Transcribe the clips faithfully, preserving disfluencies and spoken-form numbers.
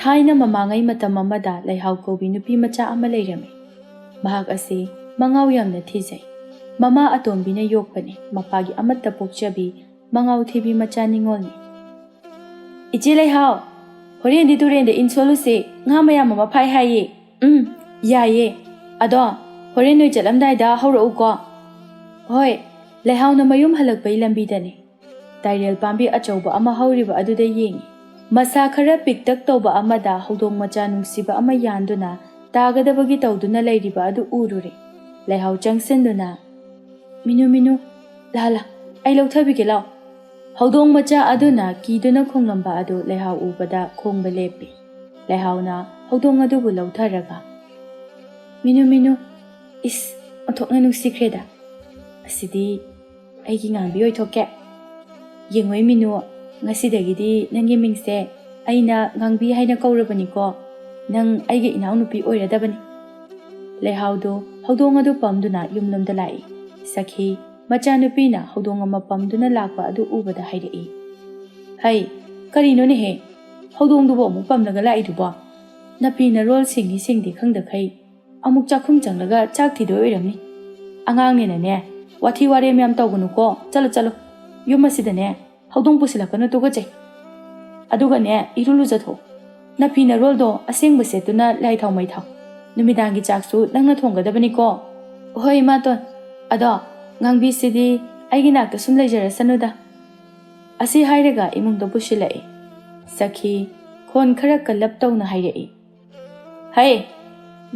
ꯊꯥꯏꯅ ꯃꯃꯥꯡꯉꯩ ꯃꯇꯝ ꯑꯃꯗ ꯂꯩꯍꯥꯎ ꯀꯧꯕꯤ ꯅꯨꯄꯤ ꯃꯆꯥ ꯑꯃ ꯂꯩꯔꯝꯃꯤ꯫ ꯃꯍꯥꯛ ꯑꯁꯤ ꯃꯉꯥꯎ ꯌꯥꯝꯅ ꯊꯤꯖꯩ꯫ ꯃꯃꯥ ꯑꯇꯣꯝꯕꯤꯅ ꯌꯣꯛꯄꯅꯤ, ꯃꯄꯥꯒꯤ ꯑꯃꯠꯇ ꯄꯣꯛꯆꯕꯤ ꯃꯉꯥꯎ ꯊꯤꯕꯤ ꯃꯆꯥ ꯅꯤꯉꯣꯜꯅꯤ꯫ "ꯏꯆꯦ ꯂꯩꯍꯥꯎ, ꯍꯣꯔꯦꯟꯗꯤ ꯇꯨꯔꯦꯟꯗ ꯏꯟ ꯁꯣꯜꯂꯨꯁꯦ, ꯉꯥ ꯃꯌꯥꯝ ꯑꯃ ꯐꯥꯏ ꯍꯥꯏꯌꯦ꯫" "ꯎꯝ, ꯌꯥꯏꯌꯦ꯫ ꯑꯗꯣ ꯍꯣꯔꯦꯟ ꯅꯣꯏ ꯆꯠꯂꯝꯗꯥꯏꯗ ꯍꯧꯔꯛꯎꯀꯣ꯫" "ꯍꯣꯏ꯫" ꯂꯩꯍꯥꯎꯅ ꯃꯌꯨꯝ ꯍꯜꯂꯛꯄꯒꯤ ꯂꯝꯕꯤꯗꯅꯤ꯫ ꯇꯥꯏꯔꯦꯜ ꯄꯥꯝꯕꯤ ꯑꯆꯧꯕ ꯑꯃ ꯍꯧꯔꯤꯕ ꯑꯗꯨꯗ ꯌꯦꯡꯉꯤ꯫ ꯃꯁꯥ ꯈꯔ ꯄꯤꯛꯇꯛ ꯇꯧꯕ ꯑꯃꯗ ꯍꯧꯗꯣꯡ ꯃꯆꯥ ꯅꯨꯡꯁꯤꯕ ꯑꯃ ꯌꯥꯟꯗꯨꯅ ꯇꯥꯒꯗꯕꯒꯤ ꯇꯧꯗꯨꯅ ꯂꯩꯔꯤꯕ ꯑꯗꯨ ꯎꯔꯨꯔꯦ꯫ ꯂꯩꯍꯥꯎ ꯆꯪꯁꯤꯟꯗꯨꯅ, "ꯃꯤꯅꯨ, ꯃꯤꯅꯨ, ꯂꯥ ꯂꯥ, ꯑꯩ ꯂꯧꯊꯕꯤꯒꯦ ꯂꯥꯎ꯫" ꯍꯧꯗꯣꯡ ꯃꯆꯥ ꯑꯗꯨꯅ ꯀꯤꯗꯨꯅ ꯈꯣꯡꯂꯝꯕ ꯑꯗꯨ ꯂꯩꯍꯥꯎ ꯎꯕꯗ ꯈꯣꯡꯕ ꯂꯦꯞꯄꯤ꯫ ꯂꯩꯍꯥꯎꯅ ꯍꯧꯗꯣꯡ ꯑꯗꯨꯕꯨ ꯂꯧꯊꯔꯒ, "ꯃꯤꯅꯨ, ꯃꯤꯅꯨ, ꯏꯁ, ꯑꯣꯟꯊꯣꯛꯅ ꯅꯨꯡꯁꯤꯈ꯭ꯔꯦꯗ꯫ ꯑꯁꯤꯗꯤ ꯑꯩꯒꯤ ꯉꯥꯡꯕꯤ ꯑꯣꯏꯊꯣꯛꯀꯦ꯫ ꯌꯦꯡꯉꯣꯏ ꯃꯤꯅꯨ, ꯉꯁꯤꯗꯒꯤꯗꯤ ꯅꯪꯒꯤ ꯃꯤꯡꯁꯦ ꯑꯩꯅ ꯉꯥꯡꯕꯤ ꯍꯥꯏꯅ ꯀꯧꯔꯕꯅꯤꯀꯣ꯫ ꯅꯪ ꯑꯩꯒꯤ ꯏꯅꯥꯎꯅꯨꯄꯤ ꯑꯣꯏꯔꯗꯕꯅꯤ꯫" ꯂꯩꯍꯥꯎꯗꯨ ꯍꯧꯗꯣꯡ ꯑꯗꯨ ꯄꯝꯗꯨꯅ ꯌꯨꯝꯂꯣꯝꯗ ꯂꯥꯛꯏ꯫ ꯁꯈꯤ ꯃꯆꯥꯅꯨꯄꯤꯅ ꯍꯧꯗꯣꯡ ꯑꯃ ꯄꯝꯗꯨꯅ ꯂꯥꯛꯄ ꯑꯗꯨ ꯎꯕꯗ ꯍꯥꯏꯔꯛꯏ, "ꯍꯩ, ꯀꯔꯤꯅꯣꯅꯦꯍꯦ? ꯍꯧꯗꯣꯡꯗꯨꯕꯨ ꯑꯃꯨꯛ ꯄꯝꯂꯒ ꯂꯥꯛꯏꯗꯨꯕꯣ? ꯅꯥꯄꯤ ꯅꯔꯣꯜ ꯁꯦꯡꯉꯤ ꯁꯦꯡꯗꯦ ꯈꯪꯗꯈꯩ ꯑꯃꯨꯛ ꯆꯥꯛꯈꯨꯝ ꯆꯪꯂꯒ ꯆꯥꯛ ꯊꯤꯗꯣꯏ ꯑꯣꯏꯔꯝꯅꯤ꯫ ꯑꯉꯥꯡꯅꯤꯅꯅꯦ, ꯋꯥꯊꯤ ꯋꯥꯔꯦꯝ ꯌꯥꯝ ꯇꯧꯒꯅꯨꯀꯣ꯫ ꯆꯠꯂꯣ, ꯆꯠꯂꯣ꯫ ꯌꯨꯝ ꯑꯁꯤꯗꯅꯦ ꯍꯧꯗꯣꯡ ꯄꯨꯁꯤꯜꯂꯛꯀꯅꯨ, ꯇꯨꯀꯠꯆꯩ꯫ ꯑꯗꯨꯒꯅꯦ, ꯏꯔꯨ ꯂꯨꯖꯊꯣꯛꯎ꯫ ꯅꯥꯄꯤ ꯅꯔꯣꯜꯗꯣ ꯑꯁꯦꯡꯕ ꯁꯦꯠꯇꯨꯅ ꯂꯥꯏ ꯊꯥꯎ ꯃꯩ ꯊꯥꯎ꯫ ꯅꯨꯃꯤꯗꯥꯡꯒꯤ ꯆꯥꯛꯁꯨ ꯅꯪꯅ ꯊꯣꯡꯒꯗꯕꯅꯤꯀꯣ꯫" "ꯍꯣꯏ, ꯏꯃꯥꯇꯣꯟ꯫ ꯑꯗꯣ ꯉꯥꯡꯕꯤꯁꯤꯗꯤ ꯑꯩꯒꯤ ꯅꯥꯛꯇ ꯁꯨꯝ ꯂꯩꯖꯔꯁꯅꯨꯗ꯫" ꯑꯁꯤ ꯍꯥꯏꯔꯒ ꯏꯃꯨꯡꯗ ꯄꯨꯁꯤꯜꯂꯛꯏ꯫ ꯁꯈꯤ ꯈꯣꯟ ꯈꯔ ꯀꯜꯂꯞ ꯇꯧꯅ ꯍꯥꯏꯔꯛꯏ, "ꯍꯩ,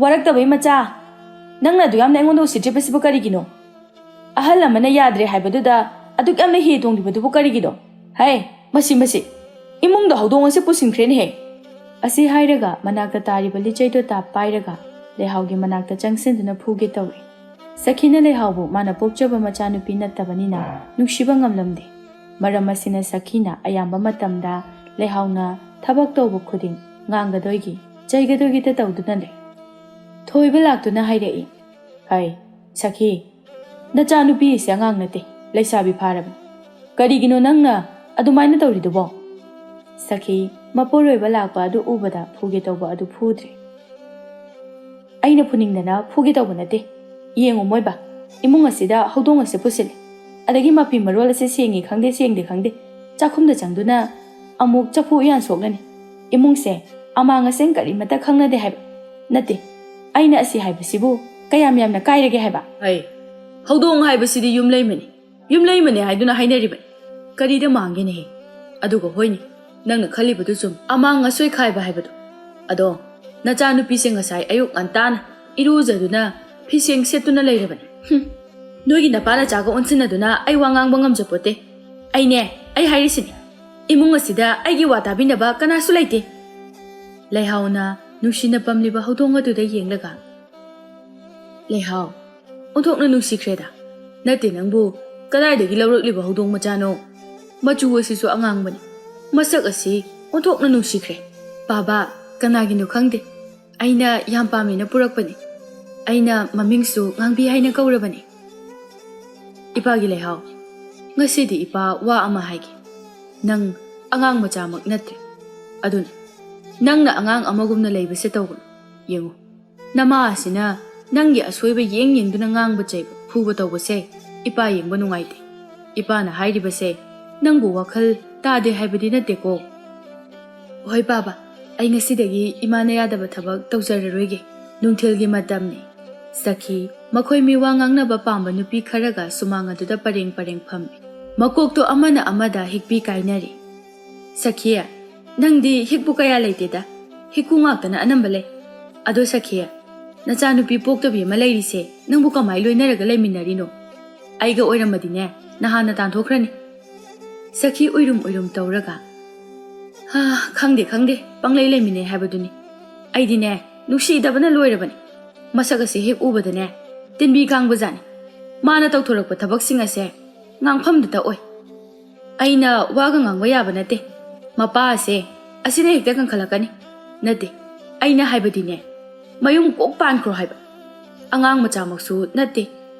ꯋꯥꯔꯛꯇꯕꯩ ꯃꯆꯥ! ꯅꯪꯅ ꯑꯗꯨ ꯌꯥꯝꯅ ꯑꯩꯉꯣꯟꯗ ꯎꯁꯤꯠꯇ꯭ꯔꯤꯕꯁꯤꯕꯨ ꯀꯔꯤꯒꯤꯅꯣ? ꯑꯍꯜ ꯑꯃꯅ ꯌꯥꯗ꯭ꯔꯦ ꯍꯥꯏꯕꯗꯨꯗ ꯑꯗꯨꯛ ꯌꯥꯝꯅ ꯍꯤ ꯇꯣꯡꯂꯤꯕꯗꯨꯕꯨ ꯀꯔꯤꯒꯤꯅꯣ? ꯍꯩ, ꯃꯁꯤ, ꯃꯁꯤ! ꯏꯃꯨꯡꯗ ꯍꯧꯗꯣꯡ ꯑꯁꯤ ꯄꯨꯁꯤꯟꯈ꯭ꯔꯦꯅꯦꯍꯦ!" ꯑꯁꯤ ꯍꯥꯏꯔꯒ ꯃꯅꯥꯛꯇ ꯇꯥꯔꯤꯕ ꯂꯤꯆꯩꯗꯣ ꯇꯥꯞ ꯄꯥꯏꯔꯒ ꯂꯩꯍꯥꯎꯒꯤ ꯃꯅꯥꯛꯇ ꯆꯪꯁꯤꯟꯗꯨꯅ ꯐꯨꯒꯦ ꯇꯧꯔꯤ꯫ ꯁꯈꯤꯅ ꯂꯩꯍꯥꯎꯕꯨ ꯃꯥꯅ ꯄꯣꯛꯆꯕ ꯃꯆꯥꯅꯨꯄꯤ ꯅꯠꯇꯕꯅꯤꯅ ꯅꯨꯡꯁꯤꯕ ꯉꯝꯂꯝꯗꯦ꯫ ꯃꯔꯝ ꯑꯁꯤꯅ ꯁꯈꯤꯅ ꯑꯌꯥꯝꯕ ꯃꯇꯝꯗ ꯂꯩꯍꯥꯎꯅ ꯊꯕꯛ ꯇꯧꯕ ꯈꯨꯗꯤꯡ ꯉꯥꯡꯒꯗꯣꯏꯒꯤ, ꯆꯩꯒꯗꯣꯏꯒꯤꯇ ꯇꯧꯗꯨꯅ ꯂꯩ꯫ ꯊꯣꯏꯕ ꯂꯥꯛꯇꯨꯅ ꯍꯥꯏꯔꯛꯏ, "ꯍꯩ, ꯁꯈꯤ, ꯅꯆꯥꯅꯨꯄꯤ ꯑꯁꯤ ꯑꯉꯥꯡ ꯅꯠꯇꯦ, ꯂꯩꯁꯥꯕꯤ ꯐꯥꯔꯕꯅꯤ꯫ ꯀꯔꯤꯒꯤꯅꯣ ꯅꯪꯅ ꯑꯗꯨꯃꯥꯏꯅ ꯇꯧꯔꯤꯗꯨꯕꯣ?" ꯁꯈꯤ ꯃꯄꯨꯔꯣꯏꯕ ꯂꯥꯛꯄ ꯑꯗꯨ ꯎꯕꯗ ꯐꯨꯒꯦ ꯇꯧꯕ ꯑꯗꯨ ꯐꯨꯗ꯭ꯔꯦ꯫ ꯑꯩꯅ ꯐꯨꯅꯤꯡꯗꯅ ꯐꯨꯒꯦ ꯇꯧꯕ ꯅꯠꯇꯦ꯫ ꯌꯦꯡꯉꯨ ꯃꯣꯏꯕꯥ, ꯏꯃꯨꯡ ꯑꯁꯤꯗ ꯍꯧꯗꯣꯡ ꯑꯁꯤ ꯄꯨꯁꯤꯜꯂꯦ꯫ ꯑꯗꯒꯤ ꯃꯐꯤ ꯃꯔꯣꯜ ꯑꯁꯤ ꯁꯦꯡꯉꯤ ꯈꯪꯗꯦ ꯁꯦꯡꯗꯦ ꯈꯪꯗꯦ ꯆꯥꯛꯈꯨꯝꯗ ꯆꯪꯗꯨꯅ ꯑꯃꯨꯛ ꯆꯐꯨ ꯎꯌꯥꯟ ꯁꯣꯛꯂꯅꯤ꯫ ꯏꯃꯨꯡꯁꯦ ꯑꯃꯥꯡ ꯑꯁꯦꯡ ꯀꯔꯤꯃꯠꯇ ꯈꯪꯅꯗꯦ ꯍꯥꯏꯕ ꯅꯠꯇꯦ꯫ ꯑꯩꯅ ꯑꯁꯤ ꯍꯥꯏꯕꯁꯤꯕꯨ ꯀꯌꯥꯝ ꯌꯥꯝꯅ ꯀꯥꯏꯔꯒꯦ ꯍꯥꯏꯕ? ꯍꯩ, ꯍꯧꯗꯣꯡ ꯍꯥꯏꯕꯁꯤꯗꯤ ꯌꯨꯝꯂꯩꯃꯅꯤ꯫ ꯌꯨꯝꯂꯩꯃꯅꯦ ꯍꯥꯏꯗꯨꯅ ꯍꯥꯏꯅꯔꯤꯕꯅꯤ꯫ ꯀꯔꯤꯗ ꯃꯥꯡꯒꯦꯅꯦꯍꯦ? ꯑꯗꯨꯒ ꯍꯣꯏꯅꯦ, ꯅꯪꯅ ꯈꯜꯂꯤꯕꯗꯨ ꯆꯨꯝ꯫ ꯑꯃꯥꯡ ꯑꯁꯣꯏ ꯈꯥꯏꯕ ꯍꯥꯏꯕꯗꯣ꯫ ꯑꯗꯣ ꯅꯆꯥꯅꯨꯄꯤꯁꯦ ꯉꯁꯥꯏ ꯑꯌꯨꯛ ꯉꯟꯇꯥꯅ ꯏꯔꯨꯖꯗꯨꯅ ꯐꯤꯁꯦꯡ ꯁꯦꯠꯇꯨꯅ ꯂꯩꯔꯕꯅꯤ꯫ ꯍꯨꯝ, ꯅꯣꯏꯒꯤ ꯅꯄꯥ ꯅꯆꯥꯒ ꯑꯣꯟꯁꯤꯟꯅꯗꯨꯅ ꯑꯩ ꯋꯥ ꯉꯥꯡꯕ ꯉꯝꯖꯄꯣꯠꯇꯦ꯫ ꯑꯩꯅꯦ, ꯑꯩ ꯍꯥꯏꯔꯤꯁꯤꯅꯤ, ꯏꯃꯨꯡ ꯑꯁꯤꯗ ꯑꯩꯒꯤ ꯋꯥ ꯇꯥꯕꯤꯅꯕ ꯀꯅꯥꯁꯨ ꯂꯩꯇꯦ꯫ ꯂꯩꯍꯥꯎꯅ ꯅꯨꯡꯁꯤꯅ ꯄꯝꯂꯤꯕ ꯍꯧꯗꯣꯡ ꯑꯗꯨꯗ ꯌꯦꯡꯂꯒ, ꯂꯩꯍꯥꯎ, ꯑꯣꯟꯊꯣꯛꯅ ꯅꯨꯡꯁꯤꯈ꯭ꯔꯦꯗ꯫ ꯅꯠꯇꯦ ꯅꯪꯕꯨ ꯀꯗꯥꯏꯗꯒꯤ ꯂꯧꯔꯛꯂꯤꯕ ꯍꯧꯗꯣꯡ ꯃꯆꯥꯅꯣ? ꯃꯆꯨ ꯑꯁꯤꯁꯨ ꯑꯉꯥꯡꯕꯅꯤ, ꯃꯁꯛ ꯑꯁꯤ ꯑꯣꯟꯊꯣꯛꯅ ꯅꯨꯡꯁꯤꯈ꯭ꯔꯦ꯫ ꯄꯥꯕ, ꯀꯅꯥꯒꯤꯅꯣ ꯈꯪꯗꯦ, ꯑꯩꯅ ꯌꯥꯝ ꯄꯥꯝꯃꯦꯅ ꯄꯨꯔꯛꯄꯅꯤ꯫ ꯑꯩꯅ ꯃꯃꯤꯡꯁꯨ ꯉꯥꯡꯕꯤ ꯍꯥꯏꯅ ꯀꯧꯔꯕꯅꯤ꯫ ꯏꯄꯥꯒꯤ ꯂꯩꯍꯥꯎ, ꯉꯁꯤꯗꯤ ꯏꯄꯥ ꯋꯥ ꯑꯃ ꯍꯥꯏꯒꯦ꯫ ꯅꯪ ꯑꯉꯥꯡ ꯃꯆꯥꯃꯛ ꯅꯠꯇ꯭ꯔꯦ꯫ ꯑꯗꯨꯅ ꯅꯪꯅ ꯑꯉꯥꯡ ꯑꯃꯒꯨꯝꯅ ꯂꯩꯕꯁꯦ ꯇꯧꯒꯅꯨ꯫ ꯌꯦꯡꯉꯨ, ꯅꯃꯥ ꯑꯁꯤꯅ ꯅꯪꯒꯤ ꯑꯁꯣꯏꯕ ꯌꯦꯡ ꯌꯦꯡꯗꯨꯅ ꯉꯥꯡꯕ ꯆꯩꯕ ꯐꯨꯕ ꯇꯧꯕꯁꯦ ꯏꯄꯥ ꯌꯦꯡꯕ ꯅꯨꯡꯉꯥꯏꯇꯦ꯫ ꯏꯄꯥꯅ ꯍꯥꯏꯔꯤꯕꯁꯦ ꯅꯪꯕꯨ ꯋꯥꯈꯜ ꯇꯥꯗꯦ ꯍꯥꯏꯕꯗꯤ ꯅꯠꯇꯦꯀꯣ꯫ ꯍꯣꯏ ꯄꯥꯕ, ꯑꯩ ꯉꯁꯤꯗꯒꯤ ꯏꯃꯥꯅ ꯌꯥꯗꯕ ꯊꯕꯛ ꯇꯧꯖꯔꯔꯣꯏꯒꯦ꯫ ꯅꯨꯡꯊꯤꯜꯒꯤ ꯃꯇꯝꯅꯤ꯫ ꯁꯈꯤ, ꯃꯈꯣꯏ ꯃꯤꯋꯥ ꯉꯥꯡꯅꯕ ꯄꯥꯝꯕ ꯅꯨꯄꯤ ꯈꯔꯒ ꯁꯨꯃꯥꯡ ꯑꯗꯨꯗ ꯄꯔꯦꯡ ꯄꯔꯦꯡ ꯐꯝꯃꯤ꯫ ꯃꯀꯣꯛꯇꯣ ꯑꯃꯅ ꯑꯃꯗ ꯍꯤꯛꯄꯤ ꯀꯥꯏꯅꯔꯤ꯫ ꯁꯈꯤ, ꯅꯪꯗꯤ ꯍꯤꯛꯄꯨ ꯀꯌꯥ ꯂꯩꯇꯦꯗ, ꯍꯤꯛꯀꯨ ꯉꯥꯛꯇꯅ ꯑꯅꯝꯕ ꯂꯩ꯫ ꯑꯗꯣ ꯁꯈꯤ, ꯅꯆꯥꯅꯨꯄꯤ ꯄꯣꯛꯇꯕꯤ ꯑꯃ ꯂꯩꯔꯤꯁꯦ ꯅꯪꯕꯨ ꯀꯃꯥꯏ ꯂꯣꯏꯅꯔꯒ ꯂꯩꯃꯤꯟꯅꯔꯤꯅꯣ? ꯑꯩꯒ ꯑꯣꯏꯔꯝꯃꯗꯤꯅꯦ ꯅꯍꯥꯟꯅ ꯇꯥꯟꯊꯣꯛꯈ꯭ꯔꯅꯤ꯫ ꯁꯈꯤ ꯎꯏꯔꯨꯝ ꯎꯏꯔꯨꯝ ꯇꯧꯔꯒ, "ꯍꯥ, ꯈꯪꯗꯦ ꯈꯪꯗꯦ, ꯄꯪꯂꯩ ꯂꯩꯃꯤꯟꯅꯩ ꯍꯥꯏꯕꯗꯨꯅꯤ꯫ ꯑꯩꯗꯤꯅꯦ ꯅꯨꯡꯁꯤꯗꯕꯅ ꯂꯣꯏꯔꯕꯅꯤ꯫ ꯃꯁꯛ ꯑꯁꯤ ꯍꯦꯛ ꯎꯕꯗꯅꯦ ꯇꯤꯟꯕꯤ ꯀꯥꯡꯕꯖꯥꯠꯅꯤ꯫ ꯃꯥꯅ ꯇꯧꯊꯣꯔꯛꯄ ꯊꯕꯛꯁꯤꯡ ꯑꯁꯦ ꯉꯥꯡꯐꯝꯗꯇ ꯑꯣꯏ꯫ ꯑꯩꯅ ꯋꯥꯒ ꯉꯥꯡꯕ ꯌꯥꯕ ꯅꯠꯇꯦ꯫ ꯃꯄꯥ ꯑꯁꯦ ꯑꯁꯤꯅ ꯍꯦꯛꯇ ꯀꯟꯈꯠꯂꯛꯀꯅꯤ꯫ ꯅꯠꯇꯦ, ꯑꯩꯅ ꯍꯥꯏꯕꯗꯤꯅꯦ, ꯃꯌꯨꯝ ꯀꯣꯛ ꯄꯥꯟꯈ꯭ꯔꯣ ꯍꯥꯏꯕ꯫ ꯑꯉꯥꯡ ꯃꯆꯥꯃꯛꯁꯨ ꯅꯠꯇꯦ꯫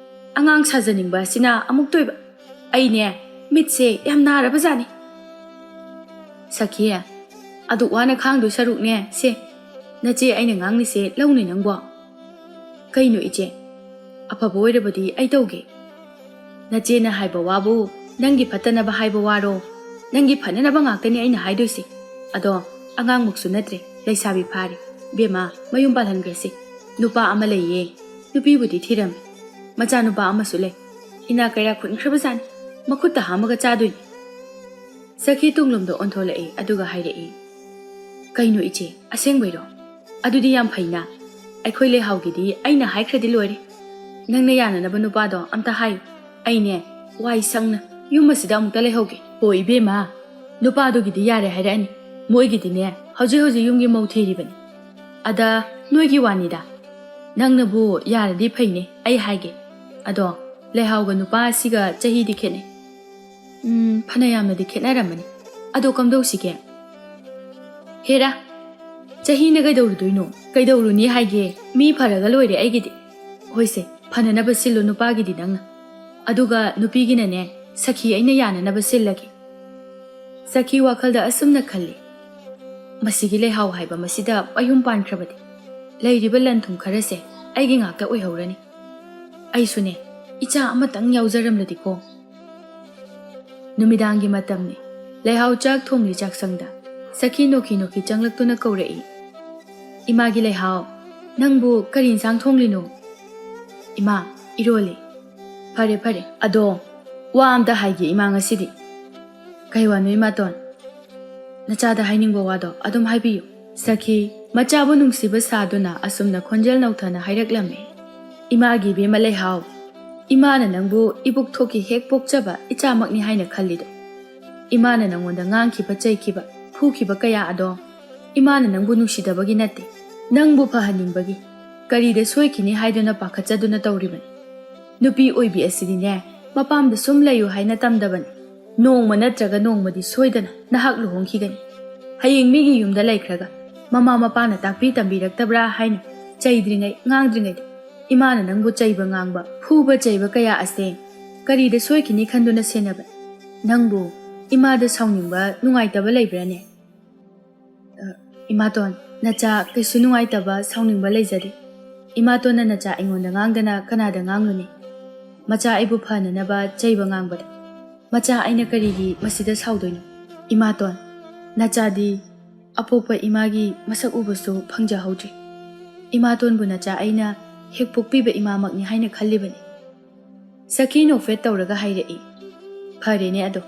ꯑꯉꯥꯡ ꯁꯥꯖꯅꯤꯡꯕ ꯑꯁꯤꯅ ꯑꯃꯨꯛꯇꯣꯏꯕ꯫ ꯑꯩꯅꯦ, ꯃꯤꯠꯁꯦ ꯌꯥꯝ ꯅꯥꯔꯕꯖꯥꯠꯅꯤ꯫" ꯁꯈꯤ, ꯑꯗꯨꯛ ꯋꯥꯅ ꯈꯥꯡꯗꯣꯏ ꯁꯔꯨꯛꯅꯦ, ꯁꯦ, ꯅꯆꯦ ꯑꯩꯅ ꯉꯥꯡꯂꯤꯁꯦ ꯂꯧꯅꯤ ꯅꯪꯕꯣ? ꯀꯩꯅꯣ ꯏꯆꯦ? ꯑꯐꯕ ꯑꯣꯏꯔꯕꯗꯤ ꯑꯩ ꯇꯧꯒꯦ꯫ ꯅꯆꯦꯅ ꯍꯥꯏꯕ ꯋꯥꯕꯨ ꯅꯪꯒꯤ ꯐꯠꯇꯅꯕ ꯍꯥꯏꯕ ꯋꯥꯔꯣ? ꯅꯪꯒꯤ ꯐꯅꯅꯕ ꯉꯥꯛꯇꯅꯤ ꯑꯩꯅ ꯍꯥꯏꯗꯣꯏꯁꯦ꯫ ꯑꯗꯣ ꯑꯉꯥꯡꯃꯛꯁꯨ ꯅꯠꯇ꯭ꯔꯦ, ꯂꯩꯁꯥꯕꯤ ꯐꯥꯔꯦ꯫ ꯕꯦꯝꯃ, ꯃꯌꯨꯝ ꯄꯥꯜꯍꯟꯈ꯭ꯔꯁꯤ꯫ ꯅꯨꯄꯥ ꯑꯃ ꯂꯩꯌꯦ, ꯅꯨꯄꯤꯕꯨꯗꯤ ꯊꯤꯔꯝꯃꯤ꯫ ꯃꯆꯥꯅꯨꯄꯥ ꯑꯃꯁꯨ ꯂꯩ꯫ ꯏꯅꯥꯛ ꯀꯩꯔꯥꯛ ꯈꯨꯟꯈ꯭ꯔꯕꯖꯥꯠꯅꯤ꯫ ꯃꯈꯨꯠꯇ ꯍꯥꯝꯃꯒ ꯆꯥꯗꯣꯏꯅꯤ꯫ ꯁꯈꯤ ꯇꯨꯡꯂꯣꯝꯗ ꯑꯣꯟꯊꯣꯂꯛꯏ, ꯑꯗꯨꯒ ꯍꯥꯏꯔꯛꯏ, "ꯀꯩꯅꯣ ꯏꯆꯦ, ꯑꯁꯦꯡꯕꯩꯔꯣ? ꯑꯗꯨꯗꯤ ꯌꯥꯝ ꯐꯩꯅ꯫ ꯑꯩꯈꯣꯏ ꯂꯩꯍꯥꯎꯒꯤꯗꯤ ꯑꯩꯅ ꯍꯥꯏꯈ꯭ꯔꯗꯤ ꯂꯣꯏꯔꯦ꯫ ꯅꯪꯅ ꯌꯥꯅꯅꯕ ꯅꯨꯄꯥꯗꯣ ꯑꯝꯇ ꯍꯥꯏꯌꯨ꯫ ꯑꯩꯅꯦ, ꯋꯥꯏ ꯁꯪꯅ ꯌꯨꯝ ꯑꯁꯤꯗ ꯑꯃꯨꯛꯇ ꯂꯩꯍꯧꯒꯦ꯫" "ꯍꯣ ꯏꯕꯦꯝꯃ, ꯅꯨꯄꯥꯗꯨꯒꯤꯗꯤ ꯌꯥꯔꯦ ꯍꯥꯏꯔꯛꯑꯅꯤ꯫ ꯃꯣꯏꯒꯤꯗꯤꯅꯦ, ꯍꯧꯖꯤꯛ ꯍꯧꯖꯤꯛ ꯌꯨꯝꯒꯤ ꯃꯧ ꯊꯤꯔꯤꯕꯅꯤ꯫ ꯑꯗ ꯅꯣꯏꯒꯤ ꯋꯥꯅꯤꯗ꯫ ꯅꯪꯅꯕꯨ ꯌꯥꯔꯗꯤ ꯐꯩꯅꯦ, ꯑꯩ ꯍꯥꯏꯒꯦ꯫ ꯑꯗꯣ ꯂꯩꯍꯥꯎꯒ ꯅꯨꯄꯥ ꯑꯁꯤꯒ ꯆꯍꯤꯗꯤ ꯈꯦꯠꯅꯩ꯫ ꯎꯝ, ꯐꯅꯌꯥꯝꯅꯗꯤ ꯈꯦꯠꯅꯔꯝꯃꯅꯤ꯫ ꯑꯗꯣ ꯀꯝꯗꯧꯁꯤꯒꯦ?" "ꯍꯦꯔꯥ, ꯆꯍꯤꯅ ꯀꯩꯗꯧꯔꯨꯗꯣꯏꯅꯣ? ꯀꯩꯗꯧꯔꯨꯅꯤ ꯍꯥꯏꯒꯦ? ꯃꯤ ꯐꯔꯒ ꯂꯣꯏꯔꯦ ꯑꯩꯒꯤꯗꯤ꯫" "ꯍꯣꯏꯁꯦ, ꯐꯅꯅꯕ ꯁꯤꯜꯂꯨ ꯅꯨꯄꯥꯒꯤꯗꯤ ꯅꯪꯅ꯫ ꯑꯗꯨꯒ ꯅꯨꯄꯤꯒꯤꯅꯅꯦ, ꯁꯈꯤ ꯑꯩꯅ ꯌꯥꯅꯅꯕ ꯁꯤꯜꯂꯒꯦ꯫" ꯁꯈꯤ ꯋꯥꯈꯜꯗ ꯑꯁꯨꯝꯅ ꯈꯜꯂꯤ, "ꯃꯁꯤꯒꯤ ꯂꯩꯍꯥꯎ ꯍꯥꯏꯕ ꯃꯁꯤꯗ ꯃꯌꯨꯝ ꯄꯥꯟꯈ꯭ꯔꯕꯗꯤ ꯂꯩꯔꯤꯕ ꯂꯟ ꯊꯨꯝ ꯈꯔꯁꯦ ꯑꯩꯒꯤ ꯉꯥꯛꯇ ꯑꯣꯏꯍꯧꯔꯅꯤ꯫ ꯑꯩꯁꯨꯅꯦ, ꯏꯆꯥ ꯑꯃꯇꯪ ꯌꯥꯎꯖꯔꯝꯂꯗꯤꯀꯣ꯫" ꯅꯨꯃꯤꯗꯥꯡꯒꯤ ꯃꯇꯝꯅꯤ꯫ ꯂꯩꯍꯥꯎ ꯆꯥꯛ ꯊꯣꯡꯂꯤ ꯆꯥꯛꯁꯪꯗ꯫ ꯁꯈꯤ ꯅꯣꯛꯈꯤ ꯅꯣꯛꯈꯤ ꯆꯪꯂꯛꯇꯨꯅ ꯀꯧꯔꯛꯏ, "ꯏꯃꯥꯒꯤ ꯂꯩꯍꯥꯎ, ꯅꯪꯕꯨ ꯀꯔꯤ ꯏꯟꯁꯥꯡ ꯊꯣꯡꯂꯤꯅꯣ?" "ꯏꯃꯥ, ꯏꯔꯣꯜꯂꯤ꯫" "ꯐꯔꯦ, ꯐꯔꯦ꯫ ꯑꯗꯣ ꯋꯥ ꯑꯝꯇ ꯍꯥꯏꯒꯦ ꯏꯃꯥ ꯉꯁꯤꯗꯤ꯫" "ꯀꯩ ꯋꯥꯅꯣ ꯏꯃꯥꯇꯣꯟ?" "ꯅꯆꯥꯗ ꯍꯥꯏꯅꯤꯡꯕ ꯋꯥꯗꯣ ꯑꯗꯨꯝ ꯍꯥꯏꯕꯤꯌꯨ꯫" ꯁꯈꯤ ꯃꯆꯥꯕꯨ ꯅꯨꯡꯁꯤꯕ ꯁꯥꯗꯨꯅ ꯑꯁꯨꯝꯅ ꯈꯣꯟꯖꯦꯜ ꯅꯧꯊꯅ ꯍꯥꯏꯔꯛꯂꯝꯃꯤ, "ꯏꯃꯥꯒꯤ ꯏꯕꯦꯝꯃ ꯂꯩꯍꯥꯎ, ꯏꯃꯥꯅ ꯅꯪꯕꯨ ꯏꯕꯨꯛ ꯊꯣꯛꯀꯤ ꯍꯦꯛ ꯄꯣꯛꯆꯕ ꯏꯆꯥꯃꯛꯅꯤ ꯍꯥꯏꯅ ꯈꯜꯂꯤꯗꯣ꯫ ꯏꯃꯥꯅ ꯅꯪꯉꯣꯟꯗ ꯉꯥꯡꯈꯤꯕ, ꯆꯩꯈꯤꯕ, ꯐꯨꯈꯤꯕ ꯀꯌꯥ ꯑꯗꯣ ꯏꯃꯥꯅ ꯅꯪꯕꯨ ꯅꯨꯡꯁꯤꯗꯕꯒꯤ ꯅꯠꯇꯦ, ꯅꯪꯕꯨ ꯐꯍꯟꯅꯤꯡꯕꯒꯤ꯫ ꯀꯔꯤꯗ ꯁꯣꯏꯈꯤꯅꯤ ꯍꯥꯏꯗꯨꯅ ꯄꯥꯈꯠꯆꯗꯨꯅ ꯇꯧꯔꯤꯕꯅꯤ꯫ ꯅꯨꯄꯤ ꯑꯣꯏꯕꯤ ꯑꯁꯤꯗꯤꯅꯦ, ꯃꯄꯥꯝꯗ ꯁꯨꯝ ꯂꯩꯌꯨ ꯍꯥꯏꯅ ꯇꯝꯗꯕꯅꯤ꯫ ꯅꯣꯡꯃ ꯅꯠꯇ꯭ꯔꯒ ꯅꯣꯡꯃꯗꯤ ꯁꯣꯏꯗꯅ ꯅꯍꯥꯛ ꯂꯨꯍꯣꯡꯈꯤꯒꯅꯤ꯫ ꯍꯌꯦꯡ ꯃꯤꯒꯤ ꯌꯨꯝꯗ ꯂꯩꯈ꯭ꯔꯒ ꯃꯃꯥ ꯃꯄꯥꯅ ꯇꯥꯛꯄꯤ ꯇꯝꯕꯤꯔꯛꯇꯕ꯭ꯔꯥ ꯍꯥꯏꯅ ꯆꯩꯗ꯭ꯔꯤꯉꯩ ꯉꯥꯡꯗ꯭ꯔꯤꯉꯩꯗ ꯏꯃꯥꯅ ꯅꯪꯕꯨ ꯆꯩꯕ ꯉꯥꯡꯕ, ꯐꯨꯕ ꯆꯩꯕ ꯀꯌꯥ ꯑꯁꯦ ꯀꯔꯤꯗ ꯁꯣꯏꯈꯤꯅꯤ ꯈꯟꯗꯨꯅ ꯁꯦꯟꯅꯕꯅꯤ꯫ ꯅꯪꯕꯨ ꯏꯃꯥꯗ ꯁꯥꯎꯅꯤꯡꯕ, ꯅꯨꯡꯉꯥꯏꯇꯕ ꯂꯩꯕ꯭ꯔꯥꯅꯦ?" "ꯏꯃꯥꯇꯣꯟ, ꯅꯆꯥ ꯀꯩꯁꯨ ꯅꯨꯡꯉꯥꯏꯇꯕ, ꯁꯥꯎꯅꯤꯡꯕ ꯂꯩꯖꯗꯦ꯫ ꯏꯃꯥꯇꯣꯟꯅ ꯅꯆꯥ ꯑꯩꯉꯣꯟꯗ ꯉꯥꯡꯗꯅ ꯀꯅꯥꯗ ꯉꯥꯡꯂꯨꯅꯤ? ꯃꯆꯥ ꯑꯩꯕꯨ ꯐꯅꯅꯕ ꯆꯩꯕ ꯉꯥꯡꯕꯗ ꯃꯆꯥ ꯑꯩꯅ ꯀꯔꯤꯒꯤ ꯃꯁꯤꯗ ꯁꯥꯎꯗꯣꯏꯅꯣ? ꯏꯃꯥꯇꯣꯟ, ꯅꯆꯥꯗꯤ ꯑꯄꯣꯛꯄ ꯏꯃꯥꯒꯤ ꯃꯁꯛ ꯎꯕꯁꯨ ꯐꯪꯖꯍꯧꯗ꯭ꯔꯤ꯫ ꯏꯃꯥꯇꯣꯟꯕꯨ ꯅꯆꯥ ꯑꯩꯅ ꯍꯦꯛ ꯄꯣꯛꯄꯤꯕ ꯏꯃꯥꯃꯛꯅꯤ ꯍꯥꯏꯅ ꯈꯜꯂꯤꯕꯅꯤ꯫" ꯁꯈꯤ ꯅꯣꯛꯐꯦꯠ ꯇꯧꯔꯒ ꯍꯥꯏꯔꯛꯏ, "ꯐꯔꯦꯅꯦ, ꯑꯗꯣ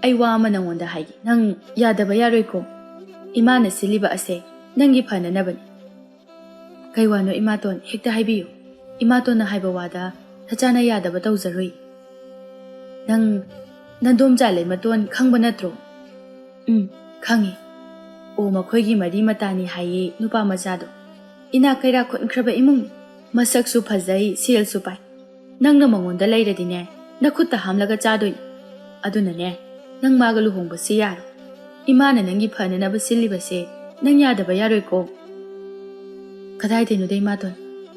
ꯑꯩ ꯋꯥ ꯑꯃ ꯅꯪꯉꯣꯟꯗ ꯍꯥꯏꯒꯦ꯫ ꯅꯪ ꯌꯥꯗꯕ ꯌꯥꯔꯣꯏꯀꯣ꯫ ꯏꯃꯥꯅ ꯁꯤꯜꯂꯤꯕ ꯑꯁꯦ ꯅꯪꯒꯤ ꯐꯅꯅꯕꯅꯤ꯫" "ꯀꯩ ꯋꯥꯅꯣ ꯏꯃꯥꯇꯣꯟ? ꯍꯦꯛꯇ ꯍꯥꯏꯕꯤꯌꯨ꯫ ꯏꯃꯥꯇꯣꯟꯅ ꯍꯥꯏꯕ ꯋꯥꯗ ꯅꯆꯥꯅ ꯌꯥꯗꯕ ꯇꯧꯖꯔꯣꯏ꯫" "ꯅꯪ ꯅꯟꯗꯣꯝꯆꯥ ꯂꯩꯃꯇꯣꯟ ꯈꯪꯕ ꯅꯠꯇ꯭ꯔꯣ?" "ꯎꯝ, ꯈꯪꯉꯤ꯫ ꯑꯣ, ꯃꯈꯣꯏꯒꯤ ꯃꯔꯤ ꯃꯇꯥꯅꯤ ꯍꯥꯏꯌꯦ ꯅꯨꯄꯥ ꯃꯆꯥꯗꯣ꯫ ꯏꯅꯥꯛ ꯀꯩꯔꯥꯛ ꯈꯨꯟꯈ꯭ꯔꯕ ꯏꯃꯨꯡꯅꯤ꯫ ꯃꯁꯛꯁꯨ ꯐꯖꯩ, ꯁꯦꯜꯁꯨ ꯄꯥꯏ꯫ ꯅꯪꯅ ꯃꯉꯣꯟꯗ ꯂꯩꯔꯗꯤꯅꯦ, ꯅꯈꯨꯠꯇ ꯍꯥꯝꯂꯒ ꯆꯥꯗꯣꯏꯅꯤ꯫ ꯑꯗꯨꯅꯅꯦ, ꯅꯪ ꯃꯥꯒ ꯂꯨꯍꯣꯡꯕꯁꯤ ꯌꯥꯔꯣꯏ꯫ ꯏꯃꯥꯅ ꯅꯪꯒꯤ ꯐꯅꯅꯕ ꯁꯤꯜꯂꯤꯕꯁꯦ ꯅꯪ ꯌꯥꯗꯕ ꯌꯥꯔꯣꯏꯀꯣ꯫" "ꯀꯗꯥꯏꯗꯩꯅꯣꯗ ꯏꯃꯥꯇꯣꯟ,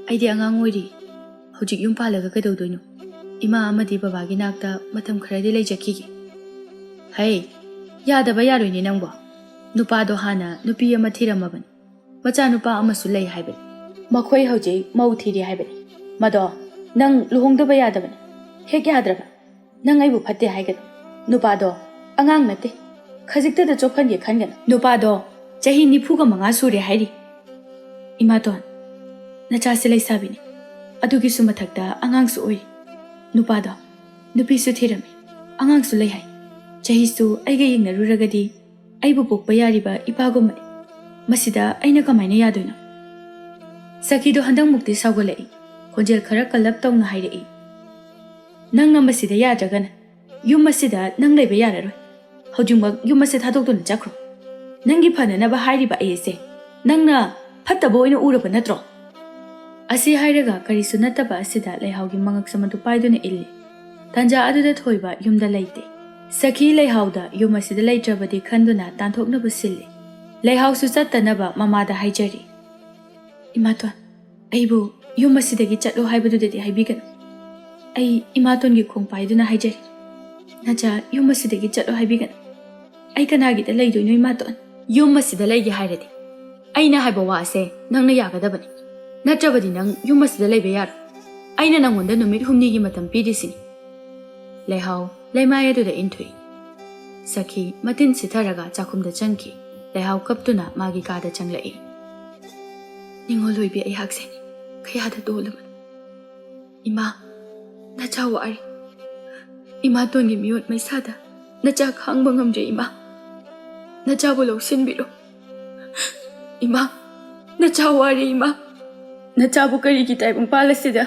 ꯑꯩꯗꯤ ꯑꯉꯥꯡ ꯑꯣꯏꯔꯤ꯫ ꯍꯧꯖꯤꯛ ꯌꯨꯝ ꯄꯥꯜꯂꯒ ꯀꯩꯗꯧꯗꯣꯏꯅꯣ? ꯏꯃꯥ ꯑꯃꯗꯤ ꯕꯕꯥꯒꯤ ꯅꯥꯛꯇ ꯃꯇꯝ ꯈꯔꯗꯤ ꯂꯩꯖꯈꯤꯒꯦ꯫" "ꯍꯩ, ꯌꯥꯗꯕ ꯌꯥꯔꯣꯏꯅꯦ ꯅꯪꯕꯣ꯫ ꯅꯨꯄꯥꯗꯣ ꯍꯥꯟꯅ ꯅꯨꯄꯤ ꯑꯃ ꯊꯤꯔꯝꯃꯕꯅꯤ꯫ ꯃꯆꯥꯅꯨꯄꯥ ꯑꯃꯁꯨ ꯂꯩ ꯍꯥꯏꯕꯅꯤ꯫ ꯃꯈꯣꯏ ꯍꯧꯖꯤꯛ ꯃꯧ ꯊꯤꯔꯤ ꯍꯥꯏꯕꯅꯤ꯫ ꯃꯗꯣ ꯅꯪ ꯂꯨꯍꯣꯡꯗꯕ ꯌꯥꯗꯕꯅꯤ꯫ ꯍꯦꯛ ꯌꯥꯗ꯭ꯔꯕ꯫ ꯅꯪ ꯑꯩꯕꯨ ꯐꯠꯇꯦ ꯍꯥꯏꯒꯅꯨ꯫ ꯅꯨꯄꯥꯗꯣ ꯑꯉꯥꯡ ꯅꯠꯇꯦ꯫ ꯈꯖꯤꯛꯇꯗ ꯆꯣꯞꯍꯟꯒꯦ ꯈꯟꯒꯅꯨ꯫ ꯅꯨꯄꯥꯗꯣ ꯆꯍꯤ ꯅꯤꯐꯨꯒ ꯃꯉꯥ ꯁꯨꯔꯦ ꯍꯥꯏꯔꯤ꯫" "ꯏꯃꯥꯇꯣꯟ, ꯅꯆꯥꯁꯦ ꯂꯩꯁꯥꯕꯤꯅꯤ꯫ ꯑꯗꯨꯒꯤꯁꯨ ꯃꯊꯛꯇ ꯑꯉꯥꯡꯁꯨ ꯑꯣꯏꯔꯤ꯫ ꯅꯨꯄꯥꯗꯣ ꯅꯨꯄꯤꯁꯨ ꯊꯤꯔꯝꯃꯤ, ꯑꯉꯥꯡꯁꯨ ꯂꯩ ꯍꯥꯏ꯫ ꯆꯍꯤꯁꯨ ꯑꯩꯒ ꯌꯦꯡꯅꯔꯨꯔꯒꯗꯤ ꯑꯩꯕꯨ ꯄꯣꯛꯄ ꯌꯥꯔꯤꯕ ꯏꯄꯥꯒꯨꯝꯕꯅꯤ꯫ ꯃꯁꯤꯗ ꯑꯩꯅ ꯀꯃꯥꯏꯅ ꯌꯥꯗꯣꯏꯅꯣ?" ꯁꯈꯤꯗꯣ ꯍꯟꯗꯛꯃꯨꯛꯇꯤ ꯁꯥꯎꯒꯠꯂꯛꯏ꯫ ꯈꯣꯟꯖꯦꯜ ꯈꯔ ꯀꯜꯂꯞ ꯇꯧꯅ ꯍꯥꯏꯔꯛꯏ, "ꯅꯪꯅ ꯃꯁꯤꯗ ꯌꯥꯗ꯭ꯔꯒꯅ ꯌꯨꯝ ꯑꯁꯤꯗ ꯅꯪ ꯂꯩꯕ ꯌꯥꯔꯔꯣꯏ꯫ ꯍꯧꯖꯤꯛꯃꯛ ꯌꯨꯝ ꯑꯁꯤ ꯊꯥꯗꯣꯛꯇꯨꯅ ꯆꯠꯈ꯭ꯔꯣ꯫ ꯅꯪꯒꯤ ꯐꯅꯅꯕ ꯍꯥꯏꯔꯤꯕ ꯑꯩ ꯑꯁꯦ ꯅꯪꯅ ꯐꯠꯇꯕ ꯑꯣꯏꯅ ꯎꯔꯕ ꯅꯠꯇ꯭ꯔꯣ?" ꯑꯁꯤ ꯍꯥꯏꯔꯒ ꯀꯔꯤꯁꯨ ꯅꯠꯇꯕ ꯑꯁꯤꯗ ꯂꯩꯍꯥꯎꯒꯤ ꯃꯉꯛꯁꯝ ꯑꯗꯨ ꯄꯥꯏꯗꯨꯅ ꯏꯜꯂꯤ꯫ ꯇꯥꯟꯖꯥ ꯑꯗꯨꯗ ꯊꯣꯏꯕ ꯌꯨꯝꯗ ꯂꯩꯇꯦ꯫ ꯁꯈꯤ ꯂꯩꯍꯥꯎꯗ ꯌꯨꯝ ꯑꯁꯤꯗ ꯂꯩꯇ꯭ꯔꯕꯗꯤ ꯈꯟꯗꯨꯅ ꯇꯥꯟꯊꯣꯛꯅꯕ ꯁꯤꯜꯂꯤ꯫ ꯂꯩꯍꯥꯎꯁꯨ ꯆꯠꯇꯅꯕ ꯃꯃꯥꯗ ꯍꯥꯏꯖꯔꯤ, "ꯏꯃꯥꯇꯣꯟ, ꯑꯩꯕꯨ ꯌꯨꯝ ꯑꯁꯤꯗꯒꯤ ꯆꯠꯂꯣ ꯍꯥꯏꯕꯗꯨꯗꯗꯤ ꯍꯥꯏꯕꯤꯒꯅꯨ꯫ ꯑꯩ ꯏꯃꯥꯇꯣꯟꯒꯤ ꯈꯣꯡ ꯄꯥꯏꯗꯨꯅ ꯍꯥꯏꯖꯔꯤ, ꯅꯆꯥ ꯌꯨꯝ ꯑꯁꯤꯗꯒꯤ ꯆꯠꯂꯣ ꯍꯥꯏꯕꯤꯒꯅꯨ꯫ ꯑꯩ ꯀꯅꯥꯒꯤꯗ ꯂꯩꯗꯣꯏꯅꯣ ꯏꯃꯥꯇꯣꯟ? ꯌꯨꯝ ꯑꯁꯤꯗ ꯂꯩꯒꯦ ꯍꯥꯏꯔꯗꯤ ꯑꯩꯅ ꯍꯥꯏꯕ ꯋꯥ ꯑꯁꯦ ꯅꯪꯅ ꯌꯥꯒꯗꯕꯅꯤ, ꯅꯠꯇ꯭ꯔꯕꯗꯤ ꯅꯪ ꯌꯨꯝ ꯑꯁꯤꯗ ꯂꯩꯕ ꯌꯥꯔꯣꯏ꯫ ꯑꯩꯅ ꯅꯪꯉꯣꯟꯗ ꯅꯨꯃꯤꯠ ꯍꯨꯝꯅꯤꯒꯤ ꯃꯇꯝ ꯄꯤꯔꯤꯁꯤꯅꯤ꯫ ꯂꯩꯍꯥꯎ ꯂꯩꯃꯥꯏ ꯑꯗꯨꯗ ꯏꯟꯊꯨꯏ꯫ ꯁꯈꯤ ꯃꯇꯤꯟ ꯁꯤꯊꯔꯒ ꯆꯥꯛꯈꯨꯝꯗ ꯆꯪꯈꯤ꯫ ꯂꯩꯍꯥꯎ ꯀꯞꯇꯨꯅ ꯃꯥꯒꯤ ꯀꯥꯗ ꯆꯪꯂꯛꯏ꯫ ꯅꯤꯡꯉꯣꯜ ꯑꯣꯏꯕꯤ ꯑꯩꯍꯥꯛꯁꯦ ꯀꯌꯥꯗ ꯇꯣꯜꯂꯕꯅꯣ꯫ ꯏꯃꯥ, ꯅꯆꯥ ꯋꯥꯔꯦ꯫ ꯏꯃꯥꯇꯣꯟꯒꯤ ꯃꯤꯑꯣꯠ ꯃꯩꯁꯥꯗ ꯅꯆꯥ ꯈꯥꯡꯕ ꯉꯝꯗ꯭ꯔꯦ ꯏꯃꯥ꯫ ꯅꯆꯥꯕꯨ ꯂꯧꯁꯤꯟꯕꯤꯔꯣ꯫ ꯏꯃꯥ, ꯅꯆꯥ ꯋꯥꯔꯦ ꯏꯃꯥ꯫ ꯅꯆꯥꯕꯨ ꯀꯔꯤꯒꯤ ꯇꯥꯏꯕꯪꯄꯥꯜ ꯑꯁꯤꯗ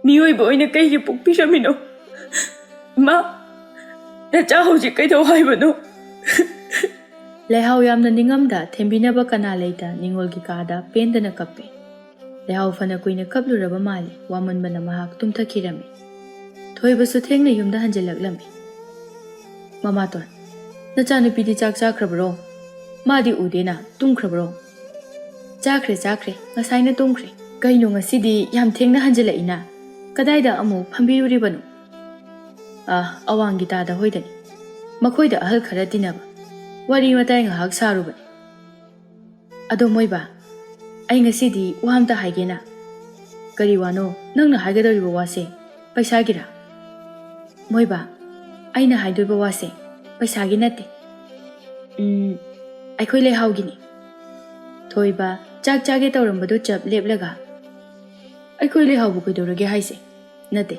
ꯃꯤꯑꯣꯏꯕ ꯑꯣꯏꯅ ꯀꯩꯒꯤ ꯄꯣꯛꯄꯤꯔꯝꯃꯤꯅꯣ? ꯏꯃꯥ, ꯅꯆꯥ ꯍꯧꯖꯤꯛ ꯀꯩꯗꯧ ꯍꯥꯏꯕꯅꯣ? ꯂꯩꯍꯥꯎ ꯌꯥꯝꯅ ꯅꯤꯡꯉꯝꯗ ꯊꯦꯝꯕꯤꯅꯕ ꯀꯅꯥ ꯂꯩꯇ ꯅꯤꯡꯉꯣꯜꯒꯤ ꯀꯥꯗ ꯄꯦꯟꯗꯅ ꯀꯞꯄꯦ꯫ ꯂꯩꯍꯥꯎ ꯐꯅ ꯀꯨꯏꯅ ꯀꯞꯂꯨꯔꯕ ꯃꯥꯜꯂꯦ, ꯋꯥꯃꯟꯕꯅ ꯃꯍꯥꯛ ꯇꯨꯝꯊꯈꯤꯔꯝꯃꯤ꯫ ꯊꯣꯏꯕꯁꯨ ꯊꯦꯡꯅ ꯌꯨꯝꯗ ꯍꯟꯖꯤꯜꯂꯛꯂꯝꯃꯤ꯫ ꯃꯃꯥꯇꯣꯟ, ꯅꯆꯥꯅꯨꯄꯤꯗꯤ ꯆꯥꯛ ꯆꯥꯈ꯭ꯔꯕ꯭ꯔꯣ? ꯃꯥꯗꯤ ꯎꯗꯦꯅ, ꯇꯨꯝꯈ꯭ꯔꯕ꯭ꯔꯣ? ꯆꯥꯈ꯭ꯔꯦ, ꯆꯥꯈ꯭ꯔꯦ, ꯉꯁꯥꯏꯅ ꯇꯨꯝꯈ꯭ꯔꯦ꯫ ꯀꯩꯅꯣ ꯉꯁꯤꯗꯤ ꯌꯥꯝ ꯊꯦꯡꯅ ꯍꯟꯖꯤꯜꯂꯛꯏꯅ? ꯀꯗꯥꯏꯗ ꯑꯃꯨꯛ ꯐꯝꯕꯤꯔꯨꯔꯤꯕꯅꯣ? ꯑꯥ, ꯑꯋꯥꯡꯒꯤ ꯇꯥꯗ ꯍꯣꯏꯗꯅꯤ꯫ ꯃꯈꯣꯏꯗ ꯑꯍꯜ ꯈꯔ ꯇꯤꯟꯅꯕ꯫ ꯋꯥꯔꯤ ꯋꯥꯇꯥꯏ ꯉꯥꯏꯍꯥꯛ ꯁꯥꯔꯨꯕꯅꯤ꯫ ꯑꯗꯣ ꯃꯣꯏꯕꯥ, ꯑꯩ ꯉꯁꯤꯗꯤ ꯋꯥ ꯑꯝꯇ ꯍꯥꯏꯒꯦꯅ꯫ ꯀꯔꯤ ꯋꯥꯅꯣ ꯅꯪꯅ ꯍꯥꯏꯒꯗꯧꯔꯤꯕ ꯋꯥꯁꯦ? ꯄꯩꯁꯥꯒꯤꯔꯥ? ꯃꯣꯏꯕꯥ, ꯑꯩꯅ ꯍꯥꯏꯗꯣꯏꯕ ꯋꯥꯁꯦ ꯄꯩꯁꯥꯒꯤ ꯅꯠꯇꯦ꯫ ꯎꯝ, ꯑꯩꯈꯣꯏ ꯂꯩꯍꯥꯎꯒꯤꯅꯤ꯫ ꯊꯣꯏꯕ ꯆꯥꯛ ꯆꯥꯒꯦ ꯇꯧꯔꯝꯕꯗꯨ ꯆꯞ ꯂꯦꯞꯂꯒ, "ꯑꯩꯈꯣꯏ ꯂꯩꯍꯥꯎꯕꯨ ꯀꯩꯗꯧꯔꯒꯦ ꯍꯥꯏꯁꯦ? ꯅꯠꯇꯦ,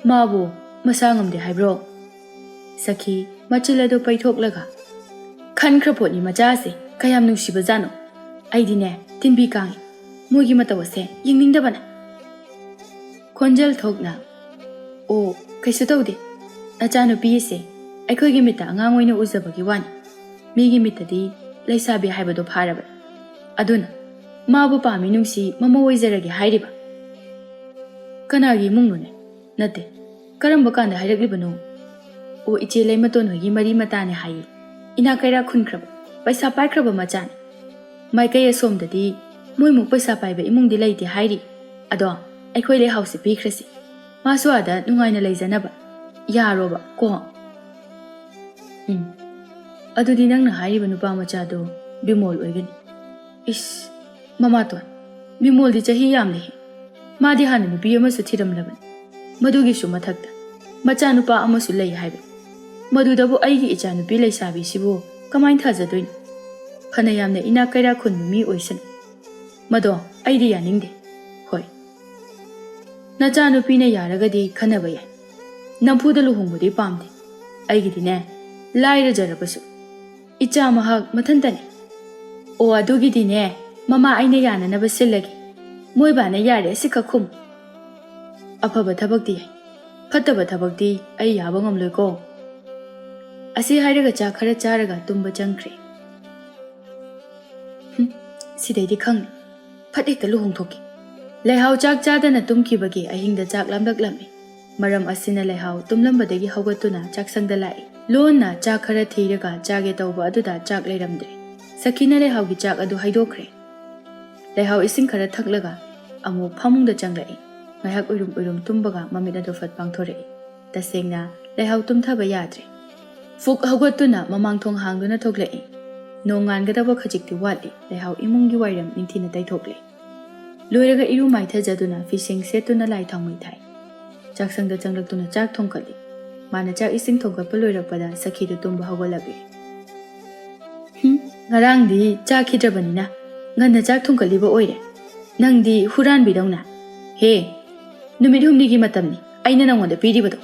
ꯃꯥꯕꯨ ꯃꯁꯥ ꯉꯝꯗꯦ ꯍꯥꯏꯕ꯭ꯔꯣ?" ꯁꯈꯤ ꯃꯆꯤꯜ ꯑꯗꯨ ꯄꯩꯊꯣꯛꯂꯒ, "ꯈꯟꯈ꯭ꯔ ꯄꯣꯠꯅꯤ ꯃꯆꯥꯁꯦ, ꯀꯌꯥꯝ ꯅꯨꯡꯁꯤꯕꯖꯥꯠꯅꯣ꯫ ꯑꯩꯗꯤꯅꯦ, ꯇꯤꯟꯕꯤ ꯀꯥꯡꯉꯤ꯫ ꯃꯣꯏꯒꯤ ꯃꯇꯧ ꯑꯁꯦ ꯌꯦꯡꯅꯤꯡꯗꯕꯅ꯫" ꯈꯣꯟꯖꯦꯜ ꯊꯣꯛꯅ, "ꯑꯣ, ꯀꯩꯁꯨ ꯇꯧꯗꯦ꯫ ꯅꯆꯥꯅꯨꯄꯤ ꯑꯁꯦ ꯑꯩꯈꯣꯏꯒꯤ ꯃꯤꯠꯇ ꯑꯉꯥꯡ ꯑꯣꯏꯅ ꯎꯖꯕꯒꯤ ꯋꯥꯅꯤ꯫ ꯃꯤꯒꯤ ꯃꯤꯠꯇꯗꯤ ꯂꯩꯁꯥꯕꯤ ꯍꯥꯏꯕꯗꯣ ꯐꯥꯔꯕꯅꯤ꯫ ꯑꯗꯨꯅ ꯃꯥꯕꯨ ꯄꯥꯝꯃꯤ ꯅꯨꯡꯁꯤ ꯃꯃꯧ ꯑꯣꯏꯖꯔꯒꯦ ꯍꯥꯏꯔꯤꯕ꯫" "ꯀꯅꯥꯒꯤ ꯏꯃꯨꯡꯅꯣꯅꯦ? ꯅꯠꯇꯦ, ꯀꯔꯝꯕ ꯀꯥꯟꯗ ꯍꯥꯏꯔꯛꯂꯤꯕꯅꯣ?" "ꯑꯣ, ꯏꯆꯦ ꯂꯩꯃꯇꯣꯟ ꯍꯣꯏꯒꯤ ꯃꯔꯤ ꯃꯇꯥꯅꯦ ꯍꯥꯏꯌꯦ꯫ ꯏꯅꯥꯛ ꯀꯩꯔꯥꯛ ꯈꯨꯟꯈ꯭ꯔꯕ, ꯄꯩꯁꯥ ꯄꯥꯏꯈ꯭ꯔꯕ ꯃꯆꯥꯅꯤ꯫ ꯃꯥꯏꯀꯩ ꯑꯁꯣꯝꯗꯗꯤ ꯃꯣꯏꯃꯨꯛ ꯄꯩꯁꯥ ꯄꯥꯏꯕ ꯏꯃꯨꯡꯗꯤ ꯂꯩꯇꯦ ꯍꯥꯏꯔꯤ꯫ ꯑꯗꯣ ꯑꯩꯈꯣꯏ ꯂꯩꯍꯥꯎꯁꯦ ꯄꯤꯈ꯭ꯔꯁꯤ꯫ ꯃꯥꯁꯨ ꯑꯥꯗ ꯅꯨꯡꯉꯥꯏꯅ ꯂꯩꯖꯅꯕ꯫ ꯌꯥꯔꯣꯕ ꯀꯣ?" "ꯎꯝ, ꯑꯗꯨꯗꯤ ꯅꯪꯅ ꯍꯥꯏꯔꯤꯕ ꯅꯨꯄꯥ ꯃꯆꯥꯗꯣ ꯕꯤꯃꯣꯜ ꯑꯣꯏꯒꯅꯤ꯫ "ꯏꯁ, ꯃꯃꯥꯇꯣꯟ, ꯃꯤꯃꯣꯜꯗꯤ ꯆꯍꯤ ꯌꯥꯝꯂꯦꯍꯦ꯫ ꯃꯥꯗꯤ ꯍꯥꯟꯅ ꯅꯨꯄꯤ ꯑꯃꯁꯨ ꯊꯤꯔꯝꯂꯕꯅꯤ꯫ ꯃꯗꯨꯒꯤꯁꯨ ꯃꯊꯛꯇ ꯃꯆꯥꯅꯨꯄꯥ ꯑꯃꯁꯨ ꯂꯩ ꯍꯥꯏꯕꯅꯤ꯫ ꯃꯗꯨꯗꯕꯨ ꯑꯩꯒꯤ ꯏꯆꯥꯅꯨꯄꯤ ꯂꯩꯁꯥꯕꯤꯁꯤꯕꯨ ꯀꯃꯥꯏꯅ ꯊꯥꯖꯗꯣꯏꯅꯣ? ꯐꯅ ꯌꯥꯝꯅ ꯏꯅꯥꯛ ꯀꯩꯔꯥꯛ ꯈꯨꯟꯕ ꯃꯤ ꯑꯣꯏꯁꯅꯨ꯫ ꯃꯗꯣ ꯑꯩꯗꯤ ꯌꯥꯅꯤꯡꯗꯦ꯫ ꯍꯣꯏ, ꯅꯆꯥꯅꯨꯄꯤꯅ ꯌꯥꯔꯒꯗꯤ ꯈꯟꯅꯕ ꯌꯥꯏ꯫ ꯅꯝꯐꯨꯗ ꯂꯨꯍꯣꯡꯕꯗꯤ ꯄꯥꯝꯗꯦ꯫ ꯑꯩꯒꯤꯗꯤꯅꯦ, ꯂꯥꯏꯔꯖꯔꯕꯁꯨ ꯏꯆꯥ ꯃꯍꯥꯛ ꯃꯊꯟꯇꯅꯤ꯫ ꯑꯣ, ꯑꯗꯨꯒꯤꯗꯤꯅꯦ, ꯃꯃꯥ ꯑꯩꯅ ꯌꯥꯅꯅꯕ ꯁꯤꯜꯂꯒꯦ꯫ ꯃꯣꯏꯕꯥꯅ ꯌꯥꯔꯦ ꯑꯁꯤꯈꯛ ꯈꯨꯝ꯫ ꯑꯐꯕ ꯊꯕꯛꯇꯤ ꯌꯥꯏ, ꯐꯠꯇꯕ ꯊꯕꯛꯇꯤ ꯑꯩ ꯌꯥꯕ ꯉꯝꯂꯣꯏꯀꯣ"꯫ ꯑꯁꯤ ꯍꯥꯏꯔꯒ ꯆꯥꯛ ꯈꯔ ꯆꯥꯔꯒ ꯇꯨꯝꯕ ꯆꯪꯈ꯭ꯔꯦ꯫ "ꯍꯨꯝ, ꯁꯤꯗꯩꯗꯤ ꯈꯪꯅꯤ꯫ ꯐꯠ ꯍꯦꯛꯇ ꯂꯨꯍꯣꯡꯊꯣꯛꯀꯦ"꯫ ꯂꯩꯍꯥꯎ ꯆꯥꯛ ꯆꯥꯗꯅ ꯇꯨꯝꯈꯤꯕꯒꯤ ꯑꯍꯤꯡꯗ ꯆꯥꯛ ꯂꯥꯝꯂꯛꯂꯝꯃꯤ꯫ ꯃꯔꯝ ꯑꯁꯤꯅ ꯂꯩꯍꯥꯎ ꯇꯨꯝꯂꯝꯕꯗꯒꯤ ꯍꯧꯒꯠꯇꯨꯅ ꯆꯥꯛꯁꯪꯗ ꯂꯥꯛꯏ꯫ ꯂꯣꯟꯅ ꯆꯥꯛ ꯈꯔ ꯊꯤꯔꯒ ꯆꯥꯒꯦ ꯇꯧꯕ ꯑꯗꯨꯗ ꯆꯥꯛ ꯂꯩꯔꯝꯗ꯭ꯔꯦ꯫ ꯁꯈꯤꯅ ꯂꯩꯍꯥꯎꯒꯤ ꯆꯥꯛ ꯑꯗꯨ ꯍꯩꯗꯣꯛꯈ꯭ꯔꯦ꯫ ꯂꯩꯍꯥꯎ ꯏꯁꯤꯡ ꯈꯔ ꯊꯛꯂꯒ ꯑꯃꯨꯛ ꯐꯃꯨꯡꯗ ꯆꯪꯂꯛꯏ꯫ ꯉꯥꯏꯍꯥꯛ ꯎꯏꯔꯨꯝ ꯎꯏꯔꯨꯝ ꯇꯨꯝꯕꯒ ꯃꯃꯤꯠ ꯑꯗꯨ ꯐꯠ ꯄꯥꯡꯊꯣꯔꯛꯏ꯫ ꯇꯁꯦꯡꯅ ꯂꯩꯍꯥꯎ ꯇꯨꯝꯊꯕ ꯌꯥꯗ꯭ꯔꯦ꯫ ꯐꯨꯛ ꯍꯧꯒꯠꯇꯨꯅ ꯃꯃꯥꯡ ꯊꯣꯡ ꯍꯥꯡꯗꯨꯅ ꯊꯣꯛꯂꯛꯏ꯫ ꯅꯣꯡꯉꯥꯟꯒꯗꯕ ꯈꯖꯤꯛꯇꯤ ꯋꯥꯠꯂꯤ꯫ ꯂꯩꯍꯥꯎ ꯏꯃꯨꯡꯒꯤ ꯋꯥꯏꯔꯝ ꯅꯤꯡꯊꯤꯅ ꯇꯩꯊꯣꯛꯂꯦ꯫ ꯂꯣꯏꯔꯒ ꯏꯔꯨ ꯃꯥꯏꯊꯖꯗꯨꯅ ꯐꯤꯁꯦꯡ ꯁꯦꯠꯇꯨꯅ ꯂꯥꯏ ꯊꯥꯎꯃꯩ ꯊꯥꯏ꯫ ꯆꯥꯛꯁꯪꯗ ꯆꯪꯂꯛꯇꯨꯅ ꯆꯥꯛ ꯊꯣꯡꯒꯠꯂꯤ꯫ ꯃꯥꯅ ꯆꯥꯛ ꯏꯁꯤꯡ ꯊꯣꯡꯒꯠꯄ ꯂꯣꯏꯔꯛꯄꯗ ꯁꯈꯤꯗꯨ ꯇꯨꯝꯕ ꯍꯧꯒꯠꯂꯛꯂꯦ꯫ "ꯍꯨꯝ, ꯉꯔꯥꯡꯗꯤ ꯆꯥꯈꯤꯗ꯭ꯔꯕꯅꯤꯅ ꯉꯟꯅ ꯆꯥꯛ ꯊꯣꯡꯒꯠꯂꯤꯕ ꯑꯣꯏꯔꯦ꯫ ꯅꯪꯗꯤ ꯍꯨꯔꯥꯟꯕꯤꯗꯧꯅ꯫ ꯍꯦ, ꯅꯨꯃꯤꯠ ꯍꯨꯝꯅꯤꯒꯤ ꯃꯇꯝꯅꯤ ꯑꯩꯅ ꯅꯪꯉꯣꯟꯗ ꯄꯤꯔꯤꯕꯗꯣ"꯫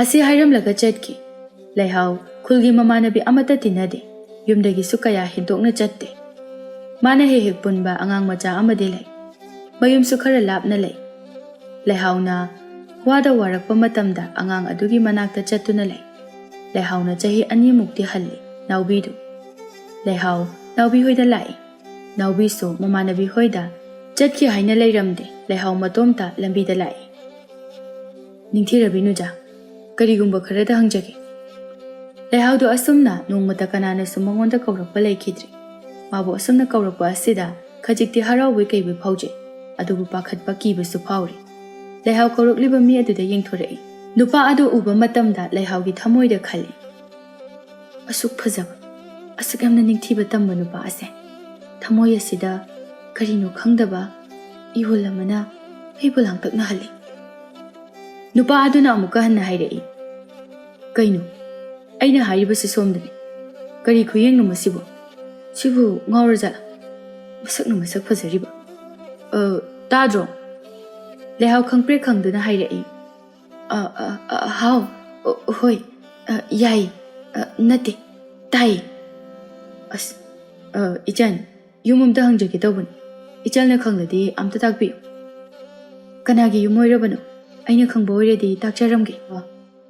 ꯑꯁꯤ ꯍꯥꯏꯔꯝꯂꯒ ꯆꯠꯈꯤ꯫ ꯂꯩꯍꯥꯎ ꯈꯨꯜꯒꯤ ꯃꯃꯥꯟꯅꯕꯤ ꯑꯃꯠꯇ ꯇꯤꯟꯅꯗꯦ꯫ ꯌꯨꯝꯗꯒꯤꯁꯨ ꯀꯌꯥ ꯍꯦꯟꯗꯣꯛꯅ ꯆꯠꯇꯦ꯫ ꯃꯥꯅ ꯍꯦꯛ ꯍꯦꯛ ꯄꯨꯟꯕ ꯑꯉꯥꯡ ꯃꯆꯥ ꯑꯃꯗꯤ ꯂꯩ꯫ ꯃꯌꯨꯝꯁꯨ ꯈꯔ ꯂꯥꯞꯅ ꯂꯩ꯫ ꯂꯩꯍꯥꯎꯅ ꯋꯥꯗ ꯋꯥꯔꯛꯄ ꯃꯇꯝꯗ ꯑꯉꯥꯡ ꯑꯗꯨꯒꯤ ꯃꯅꯥꯛꯇ ꯆꯠꯇꯨꯅ ꯂꯩ꯫ ꯂꯩꯍꯥꯎꯅ ꯆꯍꯤ ꯑꯅꯤꯃꯨꯛꯇꯤ ꯍꯜꯂꯤ ꯅꯥꯎꯕꯤꯗꯨ꯫ ꯂꯩꯍꯥꯎ ꯅꯥꯎꯕꯤ ꯍꯣꯏꯗ ꯂꯥꯛꯏ꯫ ꯅꯥꯎꯕꯤꯁꯨ ꯃꯃꯥꯟꯅꯕꯤ ꯍꯣꯏꯗ ꯆꯠꯈꯤ ꯍꯥꯏꯅ ꯂꯩꯔꯝꯗꯦ꯫ ꯂꯩꯍꯥꯎ ꯃꯇꯣꯝꯇ ꯂꯝꯕꯤꯗ ꯂꯥꯛꯏ꯫ "ꯅꯤꯡꯊꯤꯔꯕꯤ ꯅꯨꯖꯥ, ꯀꯔꯤꯒꯨꯝꯕ ꯈꯔꯗ ꯍꯪꯖꯒꯦ"꯫ ꯂꯩꯍꯥꯎꯗꯨ ꯑꯁꯨꯝꯅ ꯅꯣꯡꯃꯇ ꯀꯅꯥꯅꯁꯨ ꯃꯉꯣꯟꯗ ꯀꯧꯔꯛꯄ ꯂꯩꯈꯤꯗ꯭ꯔꯤ꯫ ꯃꯥꯕꯨ ꯑꯁꯨꯝꯅ ꯀꯧꯔꯛꯄ ꯑꯁꯤꯗ ꯈꯖꯤꯛꯇꯤ ꯍꯔꯥꯎꯕꯣꯏ ꯀꯩꯕꯣꯏ ꯐꯥꯎꯖꯩ, ꯑꯗꯨꯕꯨ ꯄꯥꯈꯠꯄ ꯀꯤꯕꯁꯨ ꯐꯥꯎꯔꯤ꯫ ꯂꯩꯍꯥꯎ ꯀꯧꯔꯛꯂꯤꯕ ꯃꯤ ꯑꯗꯨꯗ ꯌꯦꯡꯊꯣꯔꯛꯏ꯫ ꯅꯨꯄꯥ ꯑꯗꯨ ꯎꯕ ꯃꯇꯝꯗ ꯂꯩꯍꯥꯎꯒꯤ ꯊꯃꯣꯏꯗ ꯈꯜꯂꯤ, "ꯑꯁꯨꯛ ꯐꯖꯕ, ꯑꯁꯨꯛ ꯌꯥꯝꯅ ꯅꯤꯡꯊꯤꯕ ꯇꯝꯕ ꯅꯨꯄꯥ ꯑꯁꯦ ꯊꯃꯣꯏ ꯑꯁꯤꯗ ꯀꯔꯤꯅꯣ ꯈꯪꯗꯕ ꯏꯍꯨꯜ ꯑꯃꯅ ꯑꯩꯕꯨ ꯂꯥꯡꯇꯛꯅꯍꯜꯂꯤ꯫ ꯅꯨꯄꯥ ꯑꯗꯨꯅ ꯑꯃꯨꯛꯀ ꯍꯟꯅ ꯍꯥꯏꯔꯛꯏ, "ꯀꯩꯅꯣ? ꯑꯩꯅ ꯍꯥꯏꯔꯤꯕꯁꯤ ꯁꯣꯝꯗꯅꯤ꯫ ꯀꯔꯤ ꯈꯨꯌꯦꯡꯅꯣ ꯃꯁꯤꯕꯨ? ꯁꯤꯕꯨ ꯉꯥꯎꯔꯖꯥꯠꯂ? ꯃꯁꯛꯅ ꯃꯁꯛ ꯐꯖꯔꯤꯕ꯫ ꯑ, ꯇꯥꯗ꯭ꯔꯣ?" ꯂꯩꯍꯥꯎ ꯈꯪꯄ꯭ꯔꯦꯛ ꯈꯪꯗꯨꯅ ꯍꯥꯏꯔꯛꯏ, "ꯑ, ꯑ, ꯑ, ꯍꯥꯎ, ꯑ, ꯍꯣꯏ, ꯑ, ꯌꯥꯏ, ꯑ, ꯅꯠꯇꯦ, ꯇꯥꯏ꯫ ꯑꯁ, ꯑ, ꯏꯆꯟ, ꯌꯨꯝ ꯑꯝꯇ ꯍꯪꯖꯒꯦ ꯇꯧꯕꯅꯤ꯫ ꯏꯆꯟꯅ ꯈꯪꯂꯗꯤ ꯑꯝꯇ ꯇꯥꯛꯄꯤꯌꯨ꯫ ꯀꯅꯥꯒꯤ ꯌꯨꯝ ꯑꯣꯏꯔꯕꯅꯣ? ꯑꯩꯅ ꯈꯪꯕ ꯑꯣꯏꯔꯗꯤ ꯇꯥꯛꯆꯔꯝꯒꯦ꯫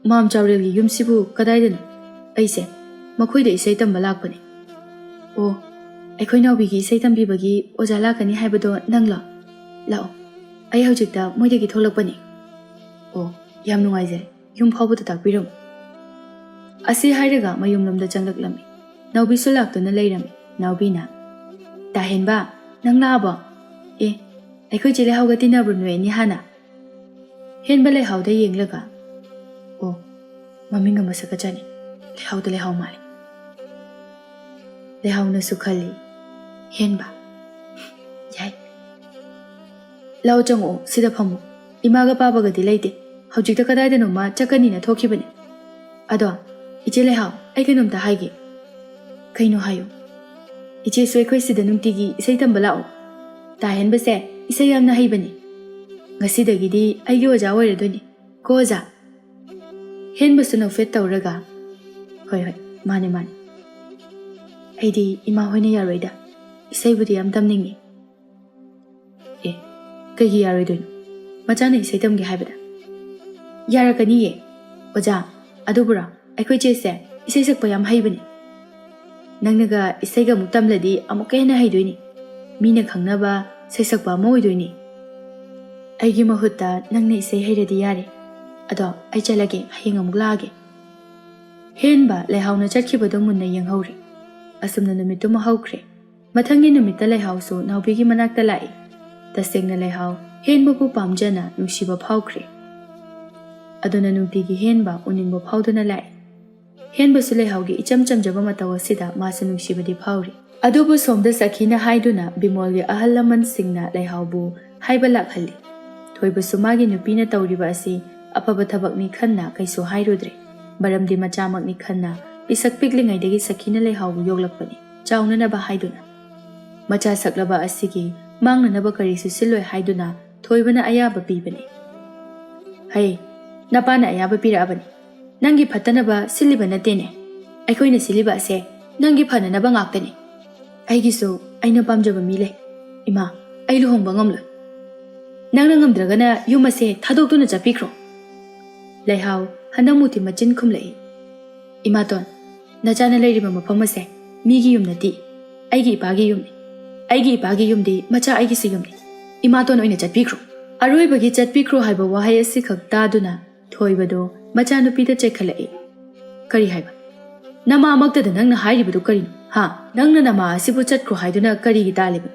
ꯃꯥꯝ ꯆꯥꯎꯔꯦꯜꯒꯤ ꯌꯨꯝꯁꯤꯕꯨ ꯀꯗꯥꯏꯗꯅꯣ?" ꯑꯩꯁꯦ ꯃꯈꯣꯏꯗ ꯏꯁꯩ ꯇꯝꯕ ꯂꯥꯛꯄꯅꯤ꯫ "ꯑꯣ, ꯑꯩꯈꯣꯏ ꯅꯥꯎꯕꯤꯒꯤ ꯏꯁꯩ ꯇꯝꯕꯤꯕꯒꯤ ꯑꯣꯖꯥ ꯂꯥꯛꯀꯅꯤ ꯍꯥꯏꯕꯗꯣ ꯅꯪꯂꯣ? ꯂꯥꯛꯑꯣ, ꯑꯩ ꯍꯧꯖꯤꯛꯇ ꯃꯣꯏꯗꯒꯤ ꯊꯣꯛꯂꯛꯄꯅꯤ꯫" "ꯑꯣ, ꯌꯥꯝ ꯅꯨꯡꯉꯥꯏꯖꯔꯦ꯫ ꯌꯨꯝ ꯐꯥꯎꯕꯗ ꯇꯥꯛꯄꯤꯔꯝꯃꯨ꯫" ꯑꯁꯤ ꯍꯥꯏꯔꯒ ꯃꯌꯨꯝꯂꯣꯝꯗ ꯆꯪꯂꯛꯂꯝꯃꯤ꯫ ꯅꯥꯎꯕꯤꯁꯨ ꯂꯥꯛꯇꯨꯅ ꯂꯩꯔꯝꯃꯤ꯫ ꯅꯥꯎꯕꯤꯅ, "ꯇꯥꯍꯦꯟꯕ, ꯅꯪ ꯂꯥꯛꯑꯕꯣ? ꯑꯦ, ꯑꯩꯈꯣꯏ ꯆꯦ ꯂꯩꯍꯥꯎꯒ ꯇꯤꯟꯅꯕ꯭ꯔꯣ ꯅꯣꯏ ꯑꯅꯤ ꯍꯥꯟꯅ?" ꯍꯦꯟꯕ ꯂꯩꯍꯥꯎꯗ ꯌꯦꯡꯂꯒ, "ꯑꯣ, ꯃꯃꯤꯡꯒ ꯃꯁꯛꯀ ꯆꯥꯅꯩ꯫ ꯂꯩꯍꯥꯎꯗ ꯂꯩꯍꯥꯎ ꯃꯥꯜꯂꯤ꯫" ꯂꯩꯍꯥꯎꯅꯁꯨ ꯈꯜꯂꯤ, "ꯍꯦꯟꯕ, ꯌꯥꯏ꯫ ꯂꯥꯎ ꯆꯪꯉꯛꯑꯣ, ꯁꯤꯗ ꯐꯝꯃꯣ꯫ ꯏꯃꯥꯒ ꯄꯥꯕꯒꯗꯤ ꯂꯩꯇꯦ꯫ ꯍꯧꯖꯤꯛꯇ ꯀꯗꯥꯏꯗꯅꯣꯃ ꯆꯠꯀꯅꯤꯅ ꯊꯣꯛꯈꯤꯕꯅꯦ꯫ ꯑꯗꯣ, ꯏꯆꯦ ꯂꯩꯍꯥꯎ, ꯑꯩ ꯀꯩꯅꯣꯝꯇ ꯍꯥꯏꯒꯦ꯫" "ꯀꯩꯅꯣ ꯍꯥꯏꯌꯨ꯫" "ꯏꯆꯦꯁꯨ ꯑꯩꯈꯣꯏ ꯁꯤꯗ ꯅꯨꯡꯇꯤꯒꯤ ꯏꯁꯩ ꯇꯝꯕ ꯂꯥꯛꯑꯣ꯫ ꯇꯥꯍꯦꯟꯕꯁꯦ ꯏꯁꯩ ꯌꯥꯝꯅ ꯍꯩꯕꯅꯦ꯫ ꯉꯁꯤꯗꯒꯤꯗꯤ ꯑꯩꯒꯤ ꯑꯣꯖꯥ ꯑꯣꯏꯔꯗꯣꯏꯅꯦ꯫ ꯀꯣ ꯑꯣꯖꯥ?" ꯍꯦꯟꯕꯁꯨ ꯅꯣꯛꯐꯦꯠ ꯇꯧꯔꯒ, "ꯍꯣꯏ, ꯍꯣꯏ, ꯃꯥꯅꯦ, ꯃꯥꯅꯦ꯫ ꯑꯩꯗꯤ ꯏꯃꯥ ꯍꯣꯏꯅ ꯌꯥꯔꯣꯏꯗ꯫ ꯏꯁꯩꯕꯨꯗꯤ ꯌꯥꯝ ꯇꯝꯅꯤꯡꯉꯤ꯫" "ꯑꯦ, ꯀꯩꯒꯤ ꯌꯥꯔꯣꯏꯗꯣꯏꯅꯣ? ꯃꯆꯥꯅ ꯏꯁꯩ ꯇꯝꯒꯦ ꯍꯥꯏꯕꯗ꯫" "ꯌꯥꯔꯛꯀꯅꯤꯌꯦ꯫ ꯑꯣꯖꯥ, ꯑꯗꯨꯕꯨꯔꯣ, ꯑꯩꯈꯣꯏ ꯆꯦꯁꯦ ꯏꯁꯩ ꯁꯛꯄ ꯌꯥꯝ ꯍꯩꯕꯅꯦ꯫ ꯅꯪꯅꯒ ꯏꯁꯩꯒ ꯑꯃꯨꯛ ꯇꯝꯂꯗꯤ ꯑꯃꯨꯛꯀ ꯍꯦꯟꯅ ꯍꯩꯗꯣꯏꯅꯤ꯫ ꯃꯤꯅ ꯈꯪꯅꯕ ꯁꯩꯁꯛꯄ ꯑꯃ ꯑꯣꯏꯗꯣꯏꯅꯤ꯫ ꯑꯩꯒꯤ ꯃꯍꯨꯠꯇ ꯅꯪꯅ ꯏꯁꯩ ꯍꯩꯔꯗꯤ ꯌꯥꯔꯦ꯫ ꯑꯗꯣ ꯑꯩ ꯆꯠꯂꯒꯦ, ꯍꯌꯦꯡ ꯑꯃꯨꯛ ꯂꯥꯛꯑꯒꯦ꯫" ꯍꯦꯟꯕ ꯂꯩꯍꯥꯎꯅ ꯆꯠꯈꯤꯕꯗꯨ ꯃꯨꯟꯅ ꯌꯦꯡꯍꯧꯔꯤ꯫ ꯑꯁꯨꯝꯅ ꯅꯨꯃꯤꯠꯇꯨꯃ ꯍꯧꯈ꯭ꯔꯦ꯫ ꯃꯊꯪꯒꯤ ꯅꯨꯃꯤꯠꯇ ꯂꯩꯍꯥꯎꯁꯨ ꯅꯥꯎꯕꯤꯒꯤ ꯃꯅꯥꯛꯇ ꯂꯥꯛꯏ꯫ ꯇꯁꯦꯡꯅ ꯂꯩꯍꯥꯎ ꯍꯦꯟꯕꯕꯨ ꯄꯥꯝꯖꯅ ꯅꯨꯡꯁꯤꯕ ꯐꯥꯎꯈ꯭ꯔꯦ꯫ ꯑꯗꯨꯅ ꯅꯨꯡꯇꯤꯒꯤ ꯍꯦꯟꯕ ꯎꯅꯤꯡꯕ ꯐꯥꯎꯗꯨꯅ ꯂꯥꯛꯏ꯫ ꯍꯦꯟꯕꯁꯨ ꯂꯩꯍꯥꯎꯒꯤ ꯏꯆꯝ ꯆꯝꯖꯕ ꯃꯇꯧ ꯑꯁꯤꯗ ꯃꯥꯁꯨ ꯅꯨꯡꯁꯤꯕꯗꯤ ꯐꯥꯎꯔꯤ꯫ ꯑꯗꯨꯕꯨ ꯁꯣꯝꯗ ꯁꯈꯤꯅ ꯍꯥꯏꯗꯨꯅ ꯕꯤꯃꯣꯜꯒꯤ ꯑꯍꯜ ꯂꯃꯟꯁꯤꯡꯅ ꯂꯩꯍꯥꯎꯕꯨ ꯍꯥꯏꯕ ꯂꯥꯛꯍꯜꯂꯤ꯫ ꯊꯣꯏꯕꯁꯨ ꯃꯥꯒꯤ ꯅꯨꯄꯤꯅ ꯇꯧꯔꯤꯕ ꯑꯁꯤ ꯑꯐꯕ ꯊꯕꯛꯅꯤ ꯈꯟꯅ ꯀꯩꯁꯨ ꯍꯥꯏꯔꯨꯗ꯭ꯔꯦ꯫ ꯃꯔꯝꯗꯤ ꯃꯆꯥꯃꯛꯅꯤ ꯈꯟꯅ ꯄꯤꯁꯛ ꯄꯤꯛꯂꯤꯉꯩꯗꯒꯤ ꯁꯈꯤꯅ ꯂꯩꯍꯥꯎꯕꯨ ꯌꯣꯛꯂꯛꯄꯅꯤ, ꯆꯥꯎꯅꯅꯕ ꯍꯥꯏꯗꯨꯅ꯫ ꯃꯆꯥ ꯁꯛꯂꯕ ꯑꯁꯤꯒꯤ ꯃꯥꯡꯅꯅꯕ ꯀꯔꯤꯁꯨ ꯁꯤꯜꯂꯣꯏ ꯍꯥꯏꯗꯨꯅ ꯊꯣꯏꯕꯅ ꯑꯌꯥꯕ ꯄꯤꯕꯅꯤ꯫ "ꯍꯩ, ꯅꯄꯥꯅ ꯑꯌꯥꯕ ꯄꯤꯔꯛꯑꯕꯅꯤ꯫ ꯅꯪꯒꯤ ꯐꯠꯇꯅꯕ ꯁꯤꯜꯂꯤꯕ ꯅꯠꯇꯦꯅꯦ꯫ ꯑꯩꯈꯣꯏꯅ ꯁꯤꯜꯂꯤꯕ ꯑꯁꯦ ꯅꯪꯒꯤ ꯐꯅꯅꯕ ꯉꯥꯛꯇꯅꯤ꯫ ꯑꯩꯒꯤꯁꯨ ꯑꯩꯅ ꯄꯥꯝꯖꯕ ꯃꯤ ꯂꯩ꯫ ꯏꯃꯥ, ꯑꯩ ꯂꯨꯍꯣꯡꯕ ꯉꯝꯂꯣꯏ꯫ ꯅꯪꯅ ꯉꯝꯗ꯭ꯔꯒꯅ ꯌꯨꯝ ꯑꯁꯦ ꯊꯥꯗꯣꯛꯇꯨꯅ ꯆꯠꯄꯤꯈ꯭ꯔꯣ꯫" ꯂꯩꯍꯥꯎ ꯍꯟꯗꯛꯃꯨꯛꯇꯤ ꯃꯆꯤꯟ ꯈꯨꯝꯂꯛꯏ꯫ "ꯏꯃꯥꯇꯣꯟ, ꯅꯆꯥꯅ ꯂꯩꯔꯤꯕ ꯃꯐꯝ ꯑꯁꯦ ꯃꯤꯒꯤ ꯌꯨꯝ ꯅꯠꯇꯦ, ꯑꯩꯒꯤ ꯏꯄꯥꯒꯤ ꯌꯨꯝꯅꯤ꯫ ꯑꯩꯒꯤ ꯏꯄꯥꯒꯤ ꯌꯨꯝꯗꯤ ꯃꯆꯥ ꯑꯩꯒꯤꯁꯨ ꯌꯨꯝꯅꯤ꯫ ꯏꯃꯥꯇꯣꯟ ꯑꯣꯏꯅ ꯆꯠꯄꯤꯈ꯭ꯔꯣ꯫" ꯑꯔꯣꯏꯕꯒꯤ "ꯆꯠꯄꯤꯈ꯭ꯔꯣ" ꯍꯥꯏꯕ ꯋꯥꯍꯩ ꯑꯁꯤꯈꯛ ꯇꯥꯗꯨꯅ ꯊꯣꯏꯕꯗꯣ ꯃꯆꯥꯅꯨꯄꯤꯗ ꯆꯦꯛꯈꯠꯂꯛꯏ꯫ "ꯀꯔꯤ ꯍꯥꯏꯕ? ꯅꯃꯥꯃꯛꯇꯗ ꯅꯪꯅ ꯍꯥꯏꯔꯤꯕꯗꯨ ꯀꯔꯤꯅꯣ? ꯍꯥ? ꯅꯪꯅ ꯅꯃꯥ ꯑꯁꯤꯕꯨ ꯆꯠꯈ꯭ꯔꯣ ꯍꯥꯏꯗꯨꯅ ꯀꯔꯤꯒꯤ ꯇꯥꯜꯂꯤꯕꯅꯣ?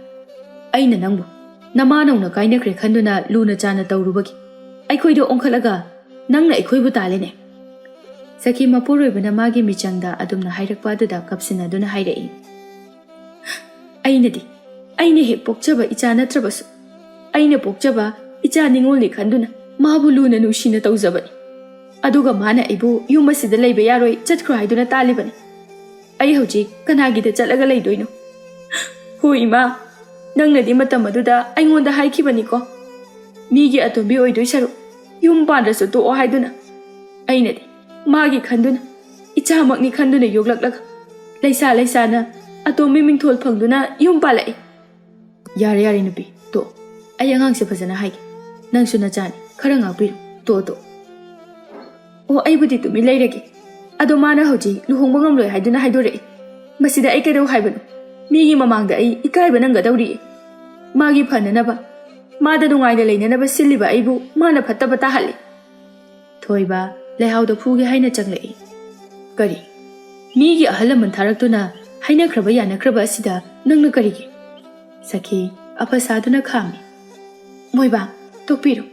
ꯑꯩꯅ ꯅꯪꯕꯨ ꯅꯃꯥꯅꯧꯅ ꯀꯥꯏꯅꯈ꯭ꯔꯦ ꯈꯟꯗꯨꯅ ꯂꯨꯅ ꯆꯥꯅ ꯇꯧꯔꯨꯕꯒꯤ ꯑꯩꯈꯣꯏꯗ ꯑꯣꯟꯈꯠꯂꯒ ꯅꯪꯅ ꯑꯩꯈꯣꯏꯕꯨ ꯇꯥꯜꯂꯦꯅꯦ꯫" ꯁꯈꯤ ꯃꯄꯨꯔꯣꯏꯕꯅ ꯃꯥꯒꯤ ꯃꯤꯆꯪꯗ ꯑꯗꯨꯝꯅ ꯍꯥꯏꯔꯛꯄ ꯑꯗꯨꯗ ꯀꯞꯁꯤꯟꯅꯗꯨꯅ ꯍꯥꯏꯔꯛꯏ꯫ "ꯑꯩꯅꯗꯤ, ꯑꯩꯅ ꯍꯦꯛ ꯄꯣꯛꯆꯕ ꯏꯆꯥ ꯅꯠꯇ꯭ꯔꯕꯁꯨ, ꯑꯩꯅ ꯄꯣꯛꯆꯕ ꯏꯆꯥ ꯅꯤꯉꯣꯜꯅꯤ ꯈꯟꯗꯨꯅ ꯃꯥꯕꯨ ꯂꯨꯅ ꯅꯨꯡꯁꯤꯅ ꯇꯧꯖꯕꯅꯤ꯫ ꯑꯗꯨꯒ ꯃꯥꯅ ꯑꯩꯕꯨ ꯌꯨꯝ ꯑꯁꯤꯗ ꯂꯩꯕ ꯌꯥꯔꯣꯏ, ꯆꯠꯈ꯭ꯔꯣ ꯍꯥꯏꯗꯨꯅ ꯇꯥꯜꯂꯤꯕꯅꯤ꯫ ꯑꯩ ꯍꯧꯖꯤꯛ ꯀꯅꯥꯒꯤꯗ ꯆꯠꯂꯒ ꯂꯩꯗꯣꯏꯅꯣ? ꯍꯣꯏ ꯏꯃꯥ, ꯅꯪꯅꯗꯤ ꯃꯇꯝ ꯑꯗꯨꯗ ꯑꯩꯉꯣꯟꯗ ꯍꯥꯏꯈꯤꯕꯅꯤꯀꯣ, ꯃꯤꯒꯤ ꯑꯇꯣꯝꯕꯤ ꯑꯣꯏꯗꯣꯏ ꯁꯔꯨꯛ ꯌꯨꯝ ꯄꯥꯟꯗ꯭ꯔꯁꯨ ꯇꯣꯛꯑꯣ ꯍꯥꯏꯗꯨꯅ꯫ ꯑꯩꯅꯗꯤ ꯃꯥꯒꯤ ꯈꯟꯗꯨꯅ, ꯏꯆꯥꯃꯛꯅꯤ ꯈꯟꯗꯨꯅ ꯌꯣꯛꯂꯛꯂꯒ, ꯂꯩꯁꯥ ꯂꯩꯁꯥꯅ ꯑꯇꯣꯝꯕꯤ ꯃꯤꯡꯊꯣꯜ ꯐꯪꯗꯨꯅ ꯌꯨꯝ ꯄꯥꯜꯂꯛꯏ꯫" "ꯌꯥꯔꯦ, ꯌꯥꯔꯦ ꯅꯨꯄꯤ, ꯇꯣꯛꯑꯣ꯫ ꯑꯩ ꯑꯉꯥꯡꯁꯦ ꯐꯖꯅ ꯍꯥꯏꯒꯦ꯫ ꯅꯪꯁꯨ ꯅꯆꯥꯅꯤ, ꯈꯔ ꯉꯥꯛꯄꯤꯔꯣ꯫ ꯇꯣꯛꯑꯣ, ꯇꯣꯛꯑꯣ꯫" "ꯑꯣ, ꯑꯩꯕꯨꯗꯤ ꯇꯨꯃꯤꯟ ꯂꯩꯔꯒꯦ꯫ ꯑꯗꯣ ꯃꯥꯅ ꯍꯧꯖꯤꯛ ꯂꯨꯍꯣꯡꯕ ꯉꯝꯂꯣꯏ ꯍꯥꯏꯗꯨꯅ ꯍꯥꯏꯗꯣꯔꯛꯏ꯫ ꯃꯁꯤꯗ ꯑꯩ ꯀꯩꯗꯧ ꯍꯥꯏꯕꯅꯣ? ꯃꯤꯒꯤ ꯃꯃꯥꯡꯗ ꯑꯩ ꯏꯀꯥꯏꯕ ꯅꯪꯒꯗꯧꯔꯤꯌꯦ꯫ ꯃꯥꯒꯤ ꯐꯅꯅꯕ, ꯃꯥꯗ ꯅꯨꯡꯉꯥꯏꯅ ꯂꯩꯅꯅꯕ ꯁꯤꯜꯂꯤꯕ ꯑꯩꯕꯨ ꯃꯥꯅ ꯐꯠꯇꯕ ꯇꯥꯍꯜꯂꯤ꯫" ꯊꯣꯏꯕ ꯂꯩꯍꯥꯎꯗ ꯐꯨꯒꯦ ꯍꯥꯏꯅ ꯆꯪꯂꯛꯏ꯫ "ꯀꯔꯤ? ꯃꯤꯒꯤ ꯑꯍꯜ ꯂꯃꯟ ꯊꯥꯔꯛꯇꯨꯅ ꯍꯥꯏꯅꯈ꯭ꯔꯕ ꯌꯥꯅꯈ꯭ꯔꯕ ꯑꯁꯤꯗ ꯅꯪꯅ ꯀꯔꯤꯒꯤ?" ꯁꯈꯤ ꯑꯐ ꯁꯥꯗꯨꯅ ꯈꯥꯝꯃꯤ꯫ "ꯃꯣꯏꯕꯥ, ꯇꯣꯛꯄꯤꯔꯣ꯫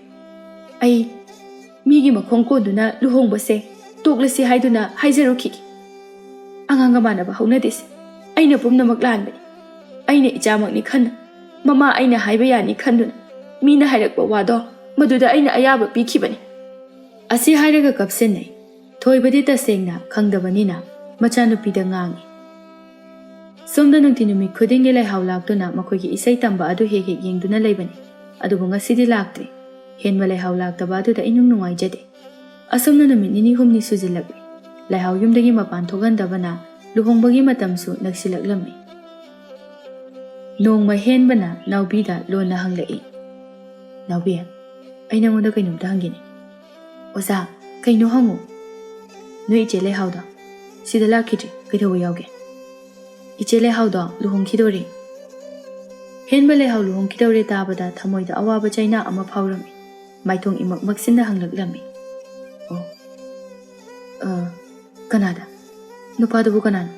ꯑꯩ ꯃꯤꯒꯤ ꯃꯈꯣꯡ ꯀꯣꯟꯗꯨꯅ ꯂꯨꯍꯣꯡꯕꯁꯦ ꯇꯣꯛꯂꯁꯤ ꯍꯥꯏꯗꯨꯅ ꯍꯥꯏꯖꯔꯨꯈꯤꯒꯦ꯫ ꯑꯉꯥꯡꯒ ꯃꯥꯟꯅꯕ ꯍꯧꯅꯗꯦꯁꯦ꯫ ꯑꯩꯅ ꯄꯨꯝꯅꯃꯛ ꯂꯥꯟꯕꯅꯤ꯫ ꯑꯩꯅ ꯏꯆꯥꯃꯛꯅꯤ ꯈꯟꯅ, ꯃꯃꯥ ꯑꯩꯅ ꯍꯥꯏꯕ ꯌꯥꯅꯤ ꯈꯟꯗꯨꯅ, ꯃꯤꯅ ꯍꯥꯏꯔꯛꯄ ꯋꯥꯗꯣ ꯃꯗꯨꯗ ꯑꯩꯅ ꯑꯌꯥꯕ ꯄꯤꯈꯤꯕꯅꯤ꯫ ꯑꯁꯤ ꯍꯥꯏꯔꯒ ꯀꯞꯁꯤꯟꯅꯩ꯫ ꯊꯣꯏꯕꯗꯤ ꯇꯁꯦꯡꯅ ꯈꯪꯗꯕꯅꯤꯅ ꯃꯆꯥꯅꯨꯄꯤꯗ ꯉꯥꯡꯏ꯫ ꯁꯣꯝꯗ ꯅꯨꯡꯇꯤ ꯅꯨꯃꯤꯠ ꯈꯨꯗꯤꯡꯒꯤ ꯂꯩꯍꯥꯎ ꯂꯥꯛꯇꯨꯅ ꯃꯈꯣꯏꯒꯤ ꯏꯁꯩ ꯇꯝꯕ ꯑꯗꯨ ꯍꯦꯛ ꯍꯦꯛ ꯌꯦꯡꯗꯨꯅ ꯂꯩꯕꯅꯤ꯫ ꯑꯗꯨꯕꯨ ꯉꯁꯤꯗꯤ ꯂꯥꯛꯇ꯭ꯔꯦ꯫ ꯍꯦꯟꯕ ꯂꯩꯍꯥꯎ ꯂꯥꯛꯇꯕ ꯑꯗꯨꯗ ꯏꯅꯨꯡ ꯅꯨꯡꯉꯥꯏꯖꯗꯦ꯫ ꯑꯁꯨꯝꯅ ꯅꯨꯃꯤꯠ ꯅꯤꯅꯤ ꯍꯨꯝꯅꯤ ꯁꯨꯖꯤꯜꯂꯛꯂꯦ꯫ ꯂꯩꯍꯥꯎ ꯌꯨꯝꯗꯒꯤ ꯃꯄꯥꯟ ꯊꯣꯛꯍꯟꯗꯕꯅ ꯂꯨꯍꯣꯡꯕꯒꯤ ꯃꯇꯝꯁꯨ ꯅꯛꯁꯤꯜꯂꯛꯂꯝꯃꯤ꯫ ꯅꯣꯡꯃ ꯍꯦꯟꯕꯅ ꯅꯥꯎꯕꯤꯗ ꯂꯣꯟꯅ ꯍꯪꯂꯛꯏ, "ꯅꯥꯎꯕꯤ, ꯑꯩ ꯅꯉꯣꯟꯗ ꯀꯩꯅꯣꯝꯇ ꯍꯪꯒꯦꯅꯦ꯫" "ꯑꯣꯖꯥ, ꯀꯩꯅꯣ ꯍꯪꯉꯨ꯫" "ꯅꯣꯏ ꯏꯆꯦ ꯂꯩꯍꯥꯎꯗꯣ ꯁꯤꯗ ꯂꯥꯛꯈꯤꯗ꯭ꯔꯤ, ꯀꯩꯗꯧꯕ ꯌꯥꯎꯒꯦ?" "ꯏꯆꯦ ꯂꯩꯍꯥꯎꯗꯣ ꯂꯨꯍꯣꯡꯈꯤꯗꯣꯔꯦ꯫" ꯍꯦꯟꯕ ꯂꯩꯍꯥꯎ ꯂꯨꯍꯣꯡꯈꯤꯗꯧꯔꯦ ꯇꯥꯕꯗ ꯊꯃꯣꯏꯗ ꯑꯋꯥꯕ ꯆꯩꯅꯥ ꯑꯃ ꯐꯥꯎꯔꯝꯃꯤ꯫ ꯃꯥꯏꯊꯣꯡ ꯏꯃꯛ ꯃꯛꯁꯤꯟꯅ ꯍꯪꯂꯛꯂꯝꯃꯤ, "ꯑꯣ, ꯑ, ꯀꯅꯥꯗ? ꯅꯨꯄꯥꯗꯨꯕꯨ ꯀꯅꯥꯅꯣ?"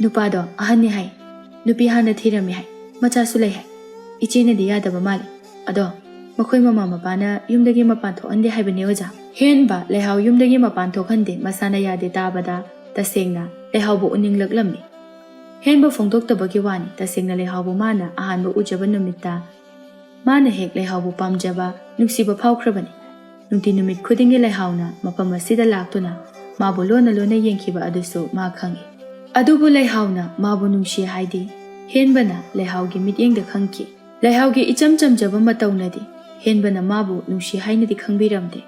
"ꯅꯨꯄꯥꯗꯣ ꯑꯍꯟꯅꯤ ꯍꯥꯏ꯫ ꯅꯨꯄꯤ ꯍꯥꯟꯅ ꯊꯤꯔꯝꯃꯤ ꯍꯥꯏ꯫ ꯃꯆꯥꯁꯨ ꯂꯩ ꯍꯥꯏ꯫ ꯏꯆꯦꯅꯗꯤ ꯌꯥꯗꯕ ꯃꯥꯜꯂꯤ꯫ ꯑꯗꯣ ꯃꯈꯣꯏ ꯃꯃꯥ ꯃꯄꯥꯅ ꯌꯨꯝꯗꯒꯤ ꯃꯄꯥꯟ ꯊꯣꯛꯍꯟꯗꯦ ꯍꯥꯏꯕꯅꯦ ꯑꯣꯖꯥ꯫" ꯍꯦꯟꯕ ꯂꯩꯍꯥꯎ ꯌꯨꯝꯗꯒꯤ ꯃꯄꯥꯟ ꯊꯣꯛꯍꯟꯗꯦ, ꯃꯁꯥꯅ ꯌꯥꯗꯦ ꯇꯥꯕꯗ ꯇꯁꯦꯡꯅ ꯂꯩꯍꯥꯎꯕꯨ ꯎꯅꯤꯡꯂꯛꯂꯝꯃꯤ꯫ ꯍꯦꯟꯕ ꯐꯣꯡꯗꯣꯛꯇꯕꯒꯤ ꯋꯥꯅꯤ, ꯇꯁꯦꯡꯅ ꯂꯩꯍꯥꯎꯕꯨ ꯃꯥꯅ ꯑꯍꯥꯟꯕ ꯎꯖꯕ ꯅꯨꯃꯤꯠꯇ ꯃꯥꯅ ꯍꯦꯛ ꯂꯩꯍꯥꯎꯕꯨ ꯄꯥꯝꯖꯕ, ꯅꯨꯡꯁꯤꯕ ꯐꯥꯎꯈ꯭ꯔꯕꯅꯤ꯫ ꯅꯨꯡꯇꯤ ꯅꯨꯃꯤꯠ ꯈꯨꯗꯤꯡꯒꯤ ꯂꯩꯍꯥꯎꯅ ꯃꯐꯝ ꯑꯁꯤꯗ ꯂꯥꯛꯇꯨꯅ ꯃꯥꯕꯨ ꯂꯣꯟꯅ ꯂꯣꯟꯅ ꯌꯦꯡꯈꯤꯕ ꯑꯗꯨꯁꯨ ꯃꯥ ꯈꯪꯏ꯫ ꯑꯗꯨꯕꯨ ꯂꯩꯍꯥꯎꯅ ꯃꯥꯕꯨ ꯅꯨꯡꯁꯤ ꯍꯥꯏꯗꯤ ꯍꯦꯟꯕꯅ ꯂꯩꯍꯥꯎꯒꯤ ꯃꯤꯠꯌꯦꯡꯗ ꯈꯪꯈꯤ꯫ ꯂꯩꯍꯥꯎꯒꯤ ꯏꯆꯝ ꯆꯝꯖꯕ ꯃꯇꯧꯅꯗꯤ ꯍꯦꯟꯕꯅ ꯃꯥꯕꯨ ꯅꯨꯡꯁꯤ ꯍꯥꯏꯅꯗꯤ ꯈꯪꯕꯤꯔꯝꯗꯦ꯫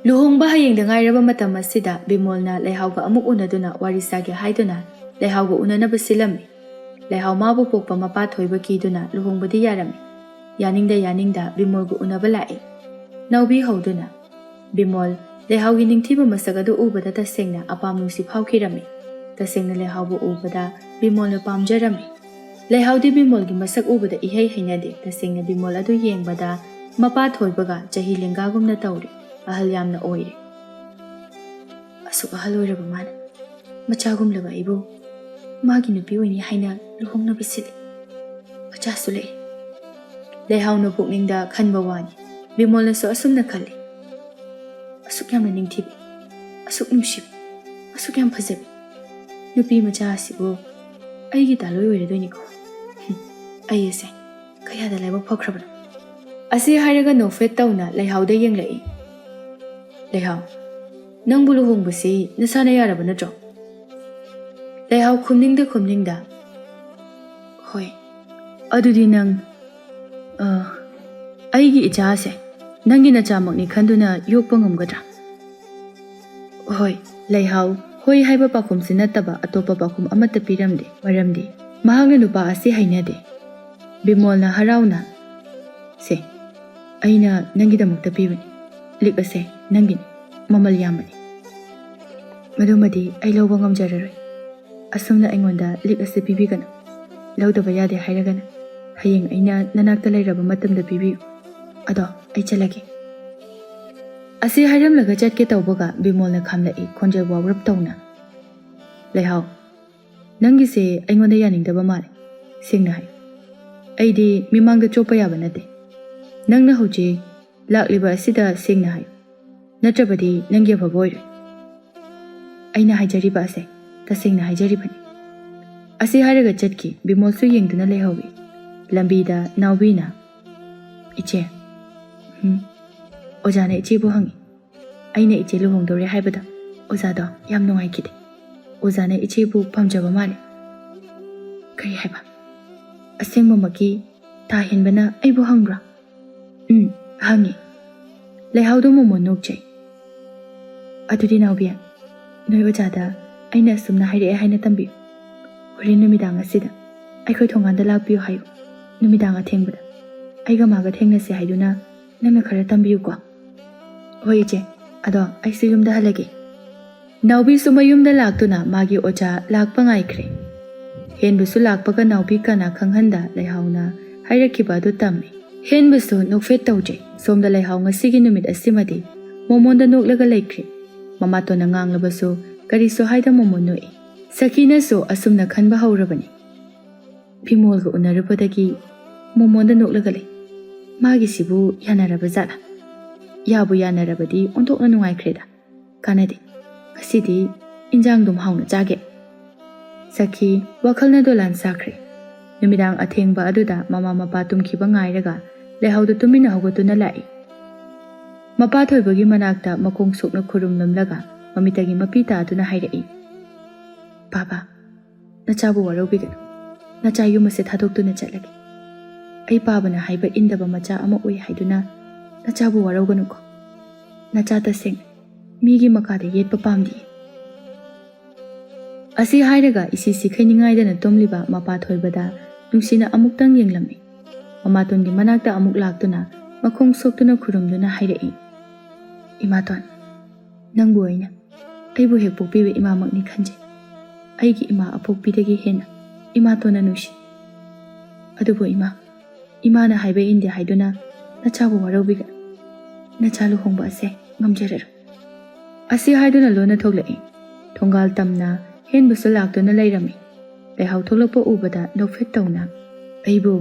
ꯂꯨꯍꯣꯡꯕ ꯍꯌꯦꯡꯗ ꯉꯥꯏꯔꯕ ꯃꯇꯝ ꯑꯁꯤꯗ ꯕꯤꯃꯣꯜꯅ ꯂꯩꯍꯥꯎꯒ ꯑꯃꯨꯛ ꯎꯅꯗꯨꯅ ꯋꯥꯔꯤ ꯁꯥꯒꯦ ꯍꯥꯏꯗꯨꯅ ꯂꯩꯍꯥꯎꯒ ꯎꯅꯅꯕ ꯁꯤꯜꯂꯝꯃꯤ꯫ ꯂꯩꯍꯥꯎ ꯃꯥꯕꯨ ꯄꯣꯛꯄ ꯃꯄꯥ ꯊꯣꯏꯕ ꯀꯤꯗꯨꯅ ꯂꯨꯍꯣꯡꯕꯗꯤ ꯌꯥꯔꯝꯃꯤ꯫ ꯌꯥꯅꯤꯡꯗ ꯌꯥꯅꯤꯡꯗ ꯕꯤꯃꯣꯜꯒ ꯎꯅꯕ ꯂꯥꯛꯏ꯫ ꯅꯥꯎꯕꯤ ꯍꯧꯗꯨꯅ, ꯕꯤꯃꯣꯜ, ꯂꯩꯍꯥꯎꯒꯤ ꯅꯤꯡꯊꯤꯕ ꯃꯁꯛ ꯑꯗꯨ ꯎꯕꯗ ꯇꯁꯦꯡꯅ ꯑꯄꯥꯝ ꯅꯨꯡꯁꯤ ꯐꯥꯎꯈꯤꯔꯝꯃꯤ꯫ ꯇꯁꯦꯡꯅ ꯂꯩꯍꯥꯎꯕꯨ ꯎꯕꯗ ꯕꯤꯃꯣꯜꯅ ꯄꯥꯝꯖꯔꯝꯃꯤ꯫ ꯂꯩꯍꯥꯎꯗꯤ ꯕꯤꯃꯣꯜꯒꯤ ꯃꯁꯛ ꯎꯕꯗ ꯏꯍꯩ ꯍꯩꯅꯗꯦ꯫ ꯇꯁꯦꯡꯅ ꯕꯤꯃꯣꯜ ꯑꯗꯨ ꯌꯦꯡꯕꯗ ꯃꯄꯥ ꯊꯣꯏꯕꯒ ꯆꯍꯤ ꯂꯦꯡꯒꯥꯒꯨꯝꯅ ꯇꯧꯔꯦ꯫ ꯑꯍꯜ ꯌꯥꯝꯅ ꯑꯣꯏꯔꯦ꯫ ꯑꯁꯨꯛ ꯑꯍꯜ ꯑꯣꯏꯔꯕ ꯃꯥꯅ ꯃꯆꯥꯒꯨꯝꯂꯕ ꯑꯩꯕꯨ ꯃꯥꯒꯤ ꯅꯨꯄꯤ ꯑꯣꯏꯅꯤ ꯍꯥꯏꯅ ꯂꯨꯍꯣꯡꯅꯕ ꯁꯤꯜꯂꯤ꯫ ꯃꯆꯥꯁꯨ ꯂꯩ꯫ ꯂꯩꯍꯥꯎꯅ ꯄꯨꯛꯅꯤꯡꯗ ꯈꯟꯕ ꯋꯥꯅꯤ꯫ ꯕꯤꯃꯣꯜꯅꯁꯨ ꯑꯁꯨꯝꯅ ꯈꯜꯂꯤ꯫ ꯑꯁꯨꯛ ꯌꯥꯝꯅ ꯅꯤꯡꯊꯤꯕꯤ, ꯑꯁꯨꯛ ꯅꯨꯡꯁꯤꯕꯤ, ꯑꯁꯨꯛ ꯌꯥꯝ ꯐꯖꯕꯤ ꯅꯨꯄꯤ ꯃꯆꯥ ꯑꯁꯤꯕꯨ ꯑꯩꯒꯤ ꯇꯥꯂꯣꯏ ꯑꯣꯏꯔꯗꯣꯏꯅꯤꯀꯣ꯫ ꯍꯨꯝ, ꯑꯩ ꯑꯁꯦ ꯀꯌꯥꯗ ꯂꯥꯏꯕꯛ ꯐꯈ꯭ꯔꯕꯅꯣ?" ꯑꯁꯤ ꯍꯥꯏꯔꯒ ꯅꯣꯛꯐꯦꯠ ꯇꯧꯅ ꯂꯩꯍꯥꯎꯗ ꯌꯦꯡꯂꯛꯏ꯫ "ꯂꯩꯍꯥꯎ, ꯅꯪꯕꯨ ꯂꯨꯍꯣꯡꯕꯁꯤ ꯅꯁꯥꯅ ꯌꯥꯔꯕ ꯅꯠꯇ꯭ꯔꯣ?" ꯂꯩꯍꯥꯎ ꯈꯨꯝꯅꯤꯡꯗ ꯈꯨꯝꯅꯤꯡꯗ, "ꯍꯣꯏ, ꯑꯗꯨꯗꯤ ꯅꯪ, ꯑ, ꯑꯩꯒꯤ ꯏꯆꯥꯁꯦ ꯅꯪꯒꯤ ꯅꯆꯥꯃꯛꯅꯤ ꯈꯟꯗꯨꯅ ꯌꯣꯛꯄ ꯉꯝꯒꯗ꯭ꯔꯥ?" "ꯍꯣꯏ, ꯂꯩꯍꯥꯎ, ꯍꯣꯏ ꯍꯥꯏꯕ ꯄꯥꯎꯈꯨꯝꯁꯤ ꯅꯠꯇꯕ ꯑꯇꯣꯞꯄ ꯄꯥꯎꯈꯨꯝ ꯑꯃꯠꯇ ꯄꯤꯔꯝꯗꯦ꯫ ꯃꯔꯝꯗꯤ ꯃꯍꯥꯛꯅ ꯅꯨꯄꯥ ꯑꯁꯤ ꯍꯩꯅꯗꯦ꯫" ꯕꯤꯃꯣꯜꯅ ꯍꯔꯥꯎꯅ, "ꯁꯦ, ꯑꯩꯅ ꯅꯪꯒꯤꯗꯃꯛꯇ ꯄꯤꯕꯅꯤ꯫ ꯂꯤꯛ ꯑꯁꯦ ꯅꯪꯒꯤꯅꯤ꯫ ꯃꯃꯜ ꯌꯥꯝꯕꯅꯤ꯫ ꯃꯗꯨꯃꯗꯤ ꯑꯩ ꯂꯧꯕ ꯉꯝꯖꯔꯔꯣꯏ꯫ ꯑꯁꯨꯝꯅ ꯑꯩꯉꯣꯟꯗ ꯂꯤꯛ ꯑꯁꯤ ꯄꯤꯕꯤꯒꯅꯨ꯫ ꯂꯧꯗꯕ ꯌꯥꯗꯦ ꯍꯥꯏꯔꯒꯅ ꯍꯌꯦꯡ ꯑꯩꯅ ꯅꯅꯥꯛꯇ ꯂꯩꯔꯕ ꯃꯇꯝꯗ ꯄꯤꯕꯤꯌꯨ꯫ ꯑꯗꯣ ꯑꯩ ꯆꯠꯂꯒꯦ꯫" ꯑꯁꯤ ꯍꯥꯏꯔꯝꯂꯒ ꯆꯠꯀꯦ ꯇꯧꯕꯒ ꯕꯤꯃꯣꯜꯅ ꯈꯥꯝꯂꯛꯏ, ꯈꯣꯟꯖꯦꯜ ꯋꯥꯎꯔꯞ ꯇꯧꯅ꯫ "ꯂꯩꯍꯥꯎ, ꯅꯪꯒꯤꯁꯦ ꯑꯩꯉꯣꯟꯗ ꯌꯥꯅꯤꯡꯗꯕ ꯃꯥꯜꯂꯦ꯫ ꯁꯦꯡꯅ ꯍꯥꯏ, ꯑꯩꯗꯤ ꯃꯤꯃꯥꯡꯗ ꯆꯣꯞꯄ ꯌꯥꯕ ꯅꯠꯇꯦ꯫ ꯅꯪꯅ ꯍꯧꯖꯤꯛ ꯂꯥꯛꯂꯤꯕ ꯑꯁꯤꯗ ꯁꯦꯡꯅ ꯍꯥꯏꯌꯨ, ꯅꯠꯇ꯭ꯔꯕꯗꯤ ꯅꯪꯒꯤ ꯑꯐꯕ ꯑꯣꯏꯔꯣꯏ꯫" "ꯑꯩꯅ ꯍꯥꯏꯖꯔꯤꯕ ꯑꯁꯦ ꯇꯁꯦꯡꯅ ꯍꯥꯏꯖꯔꯤꯕꯅꯤ꯫" ꯑꯁꯤ ꯍꯥꯏꯔꯒ ꯆꯠꯈꯤ꯫ ꯕꯤꯃꯣꯜꯁꯨ ꯌꯦꯡꯗꯨꯅ ꯂꯩꯍꯧꯏ꯫ ꯂꯝꯕꯤꯗ ꯅꯥꯎꯕꯤꯅ, "ꯏꯆꯦ, ꯎꯝ, ꯑꯣꯖꯥꯅ ꯏꯆꯦꯕꯨ ꯍꯪꯉꯤ꯫ ꯑꯩꯅ ꯏꯆꯦ ꯂꯨꯍꯣꯡꯗꯧꯔꯦ ꯍꯥꯏꯕꯗ ꯑꯣꯖꯥꯗꯣ ꯌꯥꯝ ꯅꯨꯡꯉꯥꯏꯈꯤꯗꯦ꯫ ꯑꯣꯖꯥꯅ ꯏꯆꯦꯕꯨ ꯄꯥꯝꯖꯕ ꯃꯥꯜꯂꯦ꯫" "ꯀꯔꯤ ꯍꯥꯏꯕ? ꯑꯁꯦꯡꯕꯃꯛꯀꯤ ꯇꯥ ꯍꯦꯟꯕꯅ ꯑꯩꯕꯨ ꯍꯪꯕ꯭ꯔꯥ?" "ꯎꯝ, ꯍꯪꯉꯤ꯫" ꯂꯩꯍꯥꯎꯗꯣ ꯃꯣꯃꯣꯟ ꯅꯣꯛꯆꯩ꯫ "ꯑꯗꯨꯗꯤ ꯅꯥꯎꯕꯤ, ꯅꯣꯏ ꯑꯣꯖꯥꯗ ꯑꯩꯅ ꯑꯁꯨꯝꯅ ꯍꯥꯏꯔꯛꯑꯦ ꯍꯥꯏꯅ ꯇꯝꯕꯤꯌꯨ꯫ ꯍꯣꯔꯦꯟ ꯅꯨꯃꯤꯗꯥꯡ ꯑꯁꯤꯗ ꯑꯩꯈꯣꯏ ꯊꯣꯡꯒꯥꯟꯗ ꯂꯥꯛꯄꯤꯌꯨ ꯍꯥꯏꯌꯨ꯫ ꯅꯨꯃꯤꯗꯥꯡ ꯑꯊꯦꯡꯕꯗ ꯑꯩꯒ ꯃꯥꯒ ꯊꯦꯡꯅꯁꯤ ꯍꯥꯏꯗꯨꯅ ꯅꯪꯅ ꯈꯔ ꯇꯝꯕꯤꯌꯨꯀꯣ꯫" "ꯍꯣꯏ ꯏꯆꯦ, ꯑꯗꯣ ꯑꯩꯁꯨ ꯌꯨꯝꯗ ꯍꯜꯂꯒꯦ꯫" ꯅꯥꯎꯕꯤꯁꯨ ꯃꯌꯨꯝꯗ ꯂꯥꯛꯇꯨꯅ ꯃꯥꯒꯤ ꯑꯣꯖꯥ ꯂꯥꯛꯄ ꯉꯥꯏꯈ꯭ꯔꯦ꯫ ꯍꯦꯟꯕꯁꯨ ꯂꯥꯛꯄꯒ ꯅꯥꯎꯕꯤ ꯀꯅꯥ ꯈꯪꯍꯟꯗ ꯂꯩꯍꯥꯎꯅ ꯍꯥꯏꯔꯛꯈꯤꯕ ꯑꯗꯨ ꯇꯝꯃꯤ꯫ ꯍꯦꯟꯕꯁꯨ ꯅꯣꯛꯐꯦꯠ ꯇꯧꯖꯩ꯫ ꯁꯣꯝꯗ ꯂꯩꯍꯥꯎ ꯉꯁꯤꯒꯤ ꯅꯨꯃꯤꯠ ꯑꯁꯤꯃꯗꯤ ꯃꯣꯃꯣꯟꯗ ꯅꯣꯛꯂꯒ ꯂꯩꯈ꯭ꯔꯦ꯫ ꯃꯃꯥꯇꯣꯟꯅ ꯉꯥꯡꯂꯕꯁꯨ ꯀꯔꯤꯁꯨ ꯍꯥꯏꯗ ꯃꯣꯃꯣꯟ ꯅꯣꯛꯏ꯫ ꯁꯈꯤꯅꯁꯨ ꯑꯁꯨꯝꯅ ꯈꯟꯕ ꯍꯧꯔꯕꯅꯤ꯫ "ꯕꯤꯃꯣꯜꯒ ꯎꯅꯔꯨꯕꯗꯒꯤ ꯃꯣꯃꯣꯟꯗ ꯅꯣꯛꯂꯒ ꯂꯩ꯫ ꯃꯥꯒꯤꯁꯤꯕꯨ ꯌꯥꯅꯔꯕ ꯖꯥꯠꯂꯥ? ꯌꯥꯕꯨ ꯌꯥꯅꯔꯕꯗꯤ ꯑꯣꯟꯊꯣꯛꯅ ꯅꯨꯡꯉꯥꯏꯈ꯭ꯔꯦꯗ꯫ ꯀꯥꯟꯅꯗꯦ꯫ ꯉꯁꯤꯗꯤ ꯏꯟꯖꯥꯡꯗꯨꯝ ꯍꯥꯎꯅ ꯆꯥꯒꯦ꯫" ꯁꯈꯤ, ꯋꯥꯈꯜꯅ ꯗꯣꯂꯥꯟ ꯁꯥꯈ꯭ꯔꯦ꯫ ꯅꯨꯃꯤꯗꯥꯡ ꯑꯊꯦꯡꯕ ꯑꯗꯨꯗ ꯃꯃꯥ ꯃꯄꯥ ꯇꯨꯝꯈꯤꯕ ꯉꯥꯏꯔꯒ ꯂꯩꯍꯥꯎꯗꯨ ꯇꯨꯃꯤꯟꯅ ꯍꯧꯒꯠꯇꯨꯅ ꯂꯥꯛꯏ꯫ ꯃꯄꯥ ꯊꯣꯏꯕꯒꯤ ꯃꯅꯥꯛꯇ ꯃꯈꯣꯡ ꯁꯣꯛꯅ ꯈꯨꯔꯨꯝꯂꯝꯂꯒ ꯃꯃꯤꯠꯇꯒꯤ ꯃꯄꯤ ꯇꯥꯗꯨꯅ ꯍꯥꯏꯔꯛꯏ, "ꯕꯥꯕꯥ, ꯅꯆꯥꯕꯨ ꯋꯥꯔꯧꯕꯤꯒꯅꯨ꯫ ꯅꯆꯥ ꯌꯨꯝ ꯑꯁꯦ ꯊꯥꯗꯣꯛꯇꯨꯅ ꯆꯠꯂꯒꯦ꯫ ꯑꯩ ꯄꯥꯕꯅ ꯍꯥꯏꯕ ꯏꯟꯗꯕ ꯃꯆꯥ ꯑꯃ ꯑꯣꯏ ꯍꯥꯏꯗꯨꯅ ꯅꯆꯥꯕꯨ ꯋꯥꯔꯧꯒꯅꯨꯀꯣ꯫ ꯅꯆꯥ ꯇꯁꯦꯡ ꯃꯤꯒꯤ ꯃꯈꯥꯗ ꯌꯦꯠꯄ ꯄꯥꯝꯗꯦ꯫" ꯑꯁꯤ ꯍꯥꯏꯔꯒ ꯏꯁꯤ ꯁꯤꯈꯩꯅꯤꯉꯥꯏꯗꯅ ꯇꯨꯝꯂꯤꯕ ꯃꯄꯥ ꯊꯣꯏꯕꯗ ꯅꯨꯡꯁꯤꯅ ꯑꯃꯨꯛꯇꯪ ꯌꯦꯡꯂꯝꯃꯤ꯫ ꯃꯃꯥꯇꯣꯟꯒꯤ ꯃꯅꯥꯛꯇ ꯑꯃꯨꯛ ꯂꯥꯛꯇꯨꯅ ꯃꯈꯣꯡ ꯁꯣꯛꯇꯨꯅ ꯈꯨꯔꯨꯝꯗꯨꯅ ꯍꯥꯏꯔꯛꯏ, "ꯏꯃꯥꯇꯣꯟ, ꯅꯪꯕꯨ ꯑꯩꯅ ꯑꯩꯕꯨ ꯍꯦꯛ ꯄꯣꯛꯄꯤꯕ ꯏꯃꯥꯃꯛꯅꯤ ꯈꯟꯖꯩ꯫ ꯑꯩꯒꯤ ꯏꯃꯥ ꯑꯄꯣꯛꯄꯤꯗꯒꯤ ꯍꯦꯟꯅ ꯏꯃꯥꯇꯣꯟꯅ ꯅꯨꯡꯁꯤ꯫ ꯑꯗꯨꯕꯨ ꯏꯃꯥ, ꯏꯃꯥꯅ ꯍꯥꯏꯕ ꯏꯟꯗꯦ ꯍꯥꯏꯗꯨꯅ ꯅꯆꯥꯕꯨ ꯋꯥꯔꯧꯕꯤꯒꯅꯨ꯫ ꯅꯆꯥ ꯂꯨꯍꯣꯡꯕ ꯑꯁꯦ ꯉꯝꯖꯔꯔꯣꯏ꯫" ꯑꯁꯤ ꯍꯥꯏꯗꯨꯅ ꯂꯣꯟꯅ ꯊꯣꯛꯂꯛꯏ꯫ ꯊꯣꯡꯒꯥꯜ ꯇꯝꯅ ꯍꯦꯟꯕꯁꯨ ꯂꯥꯛꯇꯨꯅ ꯂꯩꯔꯝꯃꯤ꯫ ꯂꯩꯍꯥꯎ ꯊꯣꯛꯂꯛꯄ ꯎꯕꯗ ꯅꯣꯛꯐꯦꯠ ꯇꯧꯅ, "ꯑꯩꯕꯨ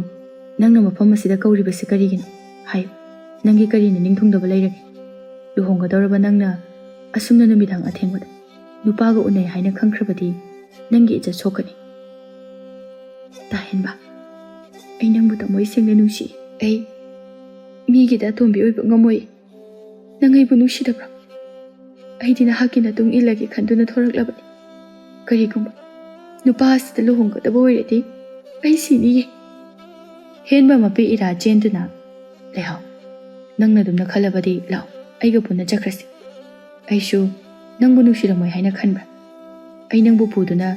ꯅꯪꯅ ꯃꯐꯝ ꯑꯁꯤꯗ ꯀꯧꯔꯤꯕꯁꯤ ꯀꯔꯤꯒꯤꯅꯣ? ꯍꯥꯏꯌꯨ, ꯅꯪꯒꯤ ꯀꯔꯤ ꯅꯤꯡꯊꯨꯡꯗꯕ ꯂꯩꯔꯒꯦ? ꯂꯨꯍꯣꯡꯒꯗꯧꯔꯕ ꯅꯪꯅ ꯑꯁꯨꯝꯅ ꯅꯨꯃꯤꯗꯥꯡ ꯑꯊꯦꯡꯕꯗ ꯅꯨꯄꯥꯒ ꯎꯅꯩ ꯍꯥꯏꯅ ꯈꯪꯈ꯭ꯔꯕꯗꯤ ꯅꯪꯒꯤ ꯏꯖꯠ ꯁꯣꯛꯀꯅꯤ꯫" "ꯇꯥꯍꯦꯟꯕ, ꯑꯩ ꯅꯪꯕꯨ ꯊꯃꯣꯏ ꯁꯦꯡꯅ ꯅꯨꯡꯁꯤ꯫ ꯑꯩ ꯃꯤꯒꯤꯗ ꯑꯇꯣꯝꯕꯤ ꯑꯣꯏꯕ ꯉꯝꯃꯣꯏ꯫ ꯅꯪ ꯑꯩꯕꯨ ꯅꯨꯡꯁꯤꯗꯕ꯭ꯔꯥ? ꯑꯩꯗꯤ ꯅꯍꯥꯛꯀꯤ ꯅꯇꯨꯡ ꯏꯜꯂꯒꯦ ꯈꯟꯗꯨꯅ ꯊꯣꯔꯛꯂꯕꯅꯤ꯫ ꯀꯔꯤꯒꯨꯝꯕ ꯅꯨꯄꯥ ꯑꯁꯤꯗ ꯂꯨꯍꯣꯡꯒꯗꯕ ꯑꯣꯏꯔꯗꯤ ꯑꯩ ꯁꯤꯅꯤꯌꯦ꯫" ꯍꯦꯟꯕ ꯃꯄꯤ ꯏꯔꯥ ꯆꯦꯟꯗꯨꯅ, "ꯂꯩꯍꯥꯎ, ꯅꯪꯅ ꯑꯗꯨꯝꯅ ꯈꯜꯂꯕꯗꯤ ꯂꯥꯛꯑꯣ, ꯑꯩꯒ ꯄꯨꯟꯅ ꯆꯠꯈ꯭ꯔꯁꯤ꯫ ꯑꯩꯁꯨ ꯅꯪꯕꯨ ꯅꯨꯡꯁꯤꯔꯝꯃꯣꯏ ꯍꯥꯏꯅ ꯈꯟꯕ꯭ꯔꯥ? ꯑꯩ ꯅꯪꯕꯨ ꯄꯨꯗꯨꯅ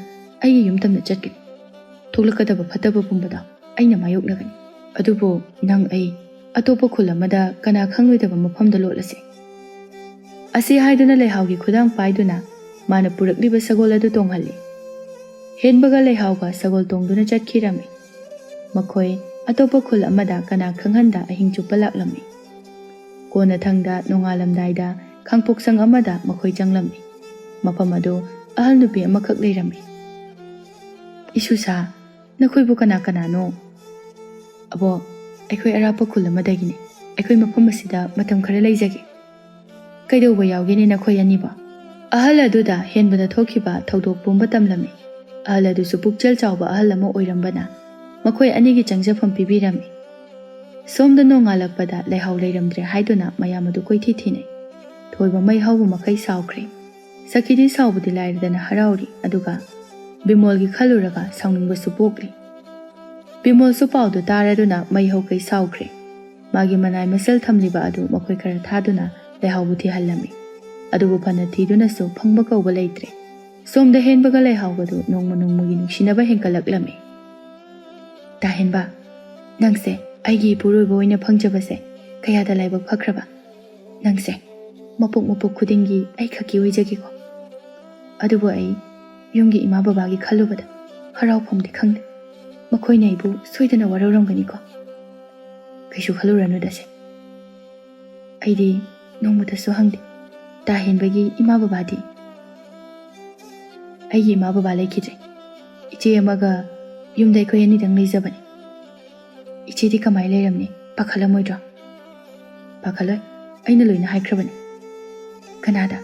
ꯑꯩꯒꯤ ꯌꯨꯝ ꯇꯝꯅ ꯆꯠꯀꯅꯤ꯫ ꯊꯣꯛꯂꯛꯀꯗꯕ ꯐꯠꯇꯕ ꯄꯨꯝꯕꯗꯣ ꯑꯩꯅ ꯃꯥꯌꯣꯛꯅꯒꯅꯤ꯫ ꯑꯗꯨꯕꯨ ꯅꯪ ꯑꯩ ꯑꯇꯣꯞꯄ ꯈꯨꯜ ꯑꯃꯗ ꯀꯅꯥ ꯈꯪꯂꯣꯏꯗꯕ ꯃꯐꯝꯗ ꯂꯣꯠꯂꯁꯤ꯫" ꯑꯁꯤ ꯍꯥꯏꯗꯨꯅ ꯂꯩꯍꯥꯎꯒꯤ ꯈꯨꯗꯥꯡ ꯄꯥꯏꯗꯨꯅ ꯃꯥꯅ ꯄꯨꯔꯛꯂꯤꯕ ꯁꯒꯣꯜ ꯑꯗꯨ ꯇꯣꯡꯍꯜꯂꯤ꯫ ꯍꯦꯟꯕꯒ ꯂꯩꯍꯥꯎꯒ ꯁꯒꯣꯜ ꯇꯣꯡꯗꯨꯅ ꯆꯠꯈꯤꯔꯝꯃꯤ꯫ ꯃꯈꯣꯏ ꯑꯇꯣꯞꯄ ꯈꯨꯜ ꯑꯃꯗ ꯀꯅꯥ ꯈꯪꯍꯟꯗ ꯑꯍꯤꯡ ꯆꯨꯞꯄ ꯂꯥꯛꯂꯝꯃꯤ꯫ ꯀꯣꯟꯅꯊꯪꯗ ꯅꯣꯡꯉꯥꯜꯂꯝꯗꯥꯏꯗ ꯈꯥꯡꯄꯣꯛꯁꯪ ꯑꯃꯗ ꯃꯈꯣꯏ ꯆꯪꯂꯝꯃꯤ꯫ ꯃꯐꯝ ꯑꯗꯨ ꯑꯍꯜ ꯅꯨꯄꯤ ꯑꯃꯈꯛ ꯂꯩꯔꯝꯃꯤ꯫ "ꯏꯁꯨꯁꯥ, ꯅꯈꯣꯏꯕꯨ ꯀꯅꯥ ꯀꯅꯥꯅꯣ?" "ꯑꯕꯣ, ꯑꯩꯈꯣꯏ ꯑꯔꯥꯞꯄ ꯈꯨꯜ ꯑꯃꯗꯒꯤꯅꯤ꯫ ꯑꯩꯈꯣꯏ ꯃꯐꯝ ꯑꯁꯤꯗ ꯃꯇꯝ ꯈꯔ ꯂꯩꯖꯒꯦ꯫" "ꯀꯩꯗꯧꯕ ꯌꯥꯎꯒꯦꯅꯦ ꯅꯈꯣꯏ ꯑꯅꯤꯕꯣ?" ꯑꯍꯜ ꯑꯗꯨꯗ ꯍꯦꯟꯕꯗ ꯊꯣꯛꯈꯤꯕ ꯊꯧꯗꯣꯛ ꯄꯨꯝꯕ ꯇꯝꯂꯝꯃꯤ꯫ ꯑꯍꯜ ꯑꯗꯨꯁꯨ ꯄꯨꯛꯆꯦꯜ ꯆꯥꯎꯕ ꯑꯍꯜ ꯑꯃ ꯑꯣꯏꯔꯝꯕꯅ ꯃꯈꯣꯏ ꯑꯅꯤꯒꯤ ꯆꯪꯖꯐꯝ ꯄꯤꯕꯤꯔꯝꯃꯤ꯫ ꯁꯣꯝꯗ ꯅꯣꯡꯉꯥꯜꯂꯛꯄꯗ ꯂꯩꯍꯥꯎ ꯂꯩꯔꯝꯗ꯭ꯔꯦ ꯍꯥꯏꯗꯨꯅ ꯃꯌꯥꯝ ꯑꯗꯨ ꯀꯣꯏꯊꯤ ꯊꯤꯅꯩ꯫ ꯊꯣꯏꯕ ꯃꯩ ꯍꯧꯕ ꯃꯈꯩ ꯁꯥꯎꯈ꯭ꯔꯦ꯫ ꯁꯈꯤꯗꯤ ꯁꯥꯎꯕꯗꯤ ꯂꯥꯏꯔꯗꯅ ꯍꯔꯥꯎꯔꯤ, ꯑꯗꯨꯒ ꯕꯤꯃꯣꯜꯒꯤ ꯈꯜꯂꯨꯔꯒ ꯁꯥꯎꯅꯤꯡꯕꯁꯨ ꯄꯣꯛꯂꯤ꯫ ꯕꯤꯃꯣꯜꯁꯨ ꯄꯥꯎꯗꯨ ꯇꯥꯔꯗꯨꯅ ꯃꯩ ꯍꯧꯈꯩ ꯁꯥꯎꯈ꯭ꯔꯦ꯫ ꯃꯥꯒꯤ ꯃꯅꯥꯏ ꯃꯁꯜ ꯊꯝꯂꯤꯕ ꯑꯗꯨ ꯃꯈꯣꯏ ꯈꯔ ꯊꯥꯗꯨꯅ ꯂꯩꯍꯥꯎꯕꯨ ꯊꯤꯍꯜꯂꯝꯃꯤ꯫ ꯑꯗꯨꯕꯨ ꯐꯅ ꯊꯤꯗꯨꯅꯁꯨ ꯐꯪꯕ ꯀꯧꯕ ꯂꯩꯇ꯭ꯔꯦ꯫ ꯁꯣꯝꯗ ꯍꯦꯟꯕꯒ ꯂꯩꯍꯥꯎꯕꯗꯨ ꯅꯣꯡꯃ ꯅꯣꯡꯃꯒꯤ ꯅꯨꯡꯁꯤꯅꯕ ꯍꯦꯟꯒꯠꯂꯛꯂꯝꯃꯤ꯫ "ꯇꯥꯍꯦꯟꯕ, ꯅꯪꯁꯦ ꯑꯩꯒꯤ ꯏꯄꯨꯔꯣꯏꯕ ꯑꯣꯏꯅ ꯐꯪꯖꯕꯁꯦ ꯀꯌꯥꯗ ꯂꯥꯏꯕꯛ ꯐꯈ꯭ꯔꯕ꯫ ꯅꯪꯁꯦ ꯃꯄꯣꯛ ꯃꯄꯣꯛ ꯈꯨꯗꯤꯡꯒꯤ ꯑꯩ ꯈꯛꯀꯤ ꯑꯣꯏꯖꯒꯦꯀꯣ꯫ ꯑꯗꯨꯕꯨ ꯑꯩ ꯌꯨꯝꯒꯤ ꯏꯃꯥ ꯕꯕꯥꯒꯤ ꯈꯜꯂꯨꯕꯗ ꯍꯔꯥꯎꯐꯝꯗꯤ ꯈꯪꯗꯦ꯫ ꯃꯈꯣꯏꯅ ꯑꯩꯕꯨ ꯁꯣꯏꯗꯅ ꯋꯥꯔꯧꯔꯝꯒꯅꯤꯀꯣ꯫ ꯀꯩꯁꯨ ꯈꯜꯂꯨꯔꯅꯨꯗꯁꯦ꯫ ꯑꯩꯗꯤ ꯅꯣꯡꯃꯇꯁꯨ ꯍꯪꯗꯦ꯫ ꯇꯥꯍꯦꯟꯕꯒꯤ ꯏꯃꯥ ꯕꯕꯥꯗꯤ?" "ꯑꯩꯒꯤ ꯏꯃꯥ ꯕꯕꯥ ꯂꯩꯈꯤꯗ꯭ꯔꯦ꯫ ꯏꯆꯦ ꯑꯃꯒ ꯌꯨꯝꯗ ꯑꯩꯈꯣꯏ ꯑꯅꯤꯗꯪ ꯂꯩꯖꯕꯅꯤ꯫ ꯏꯆꯦꯗꯤ ꯀꯃꯥꯏꯅ ꯂꯩꯔꯝꯅꯤ? ꯄꯥꯈꯠꯂꯝꯃꯣꯏꯗ꯭ꯔꯣ?" "ꯄꯥꯈꯠꯂꯣꯏ꯫ ꯑꯩꯅ ꯂꯣꯏꯅ ꯍꯥꯏꯈ꯭ꯔꯕꯅꯤ꯫" "ꯀꯅꯥꯗ?"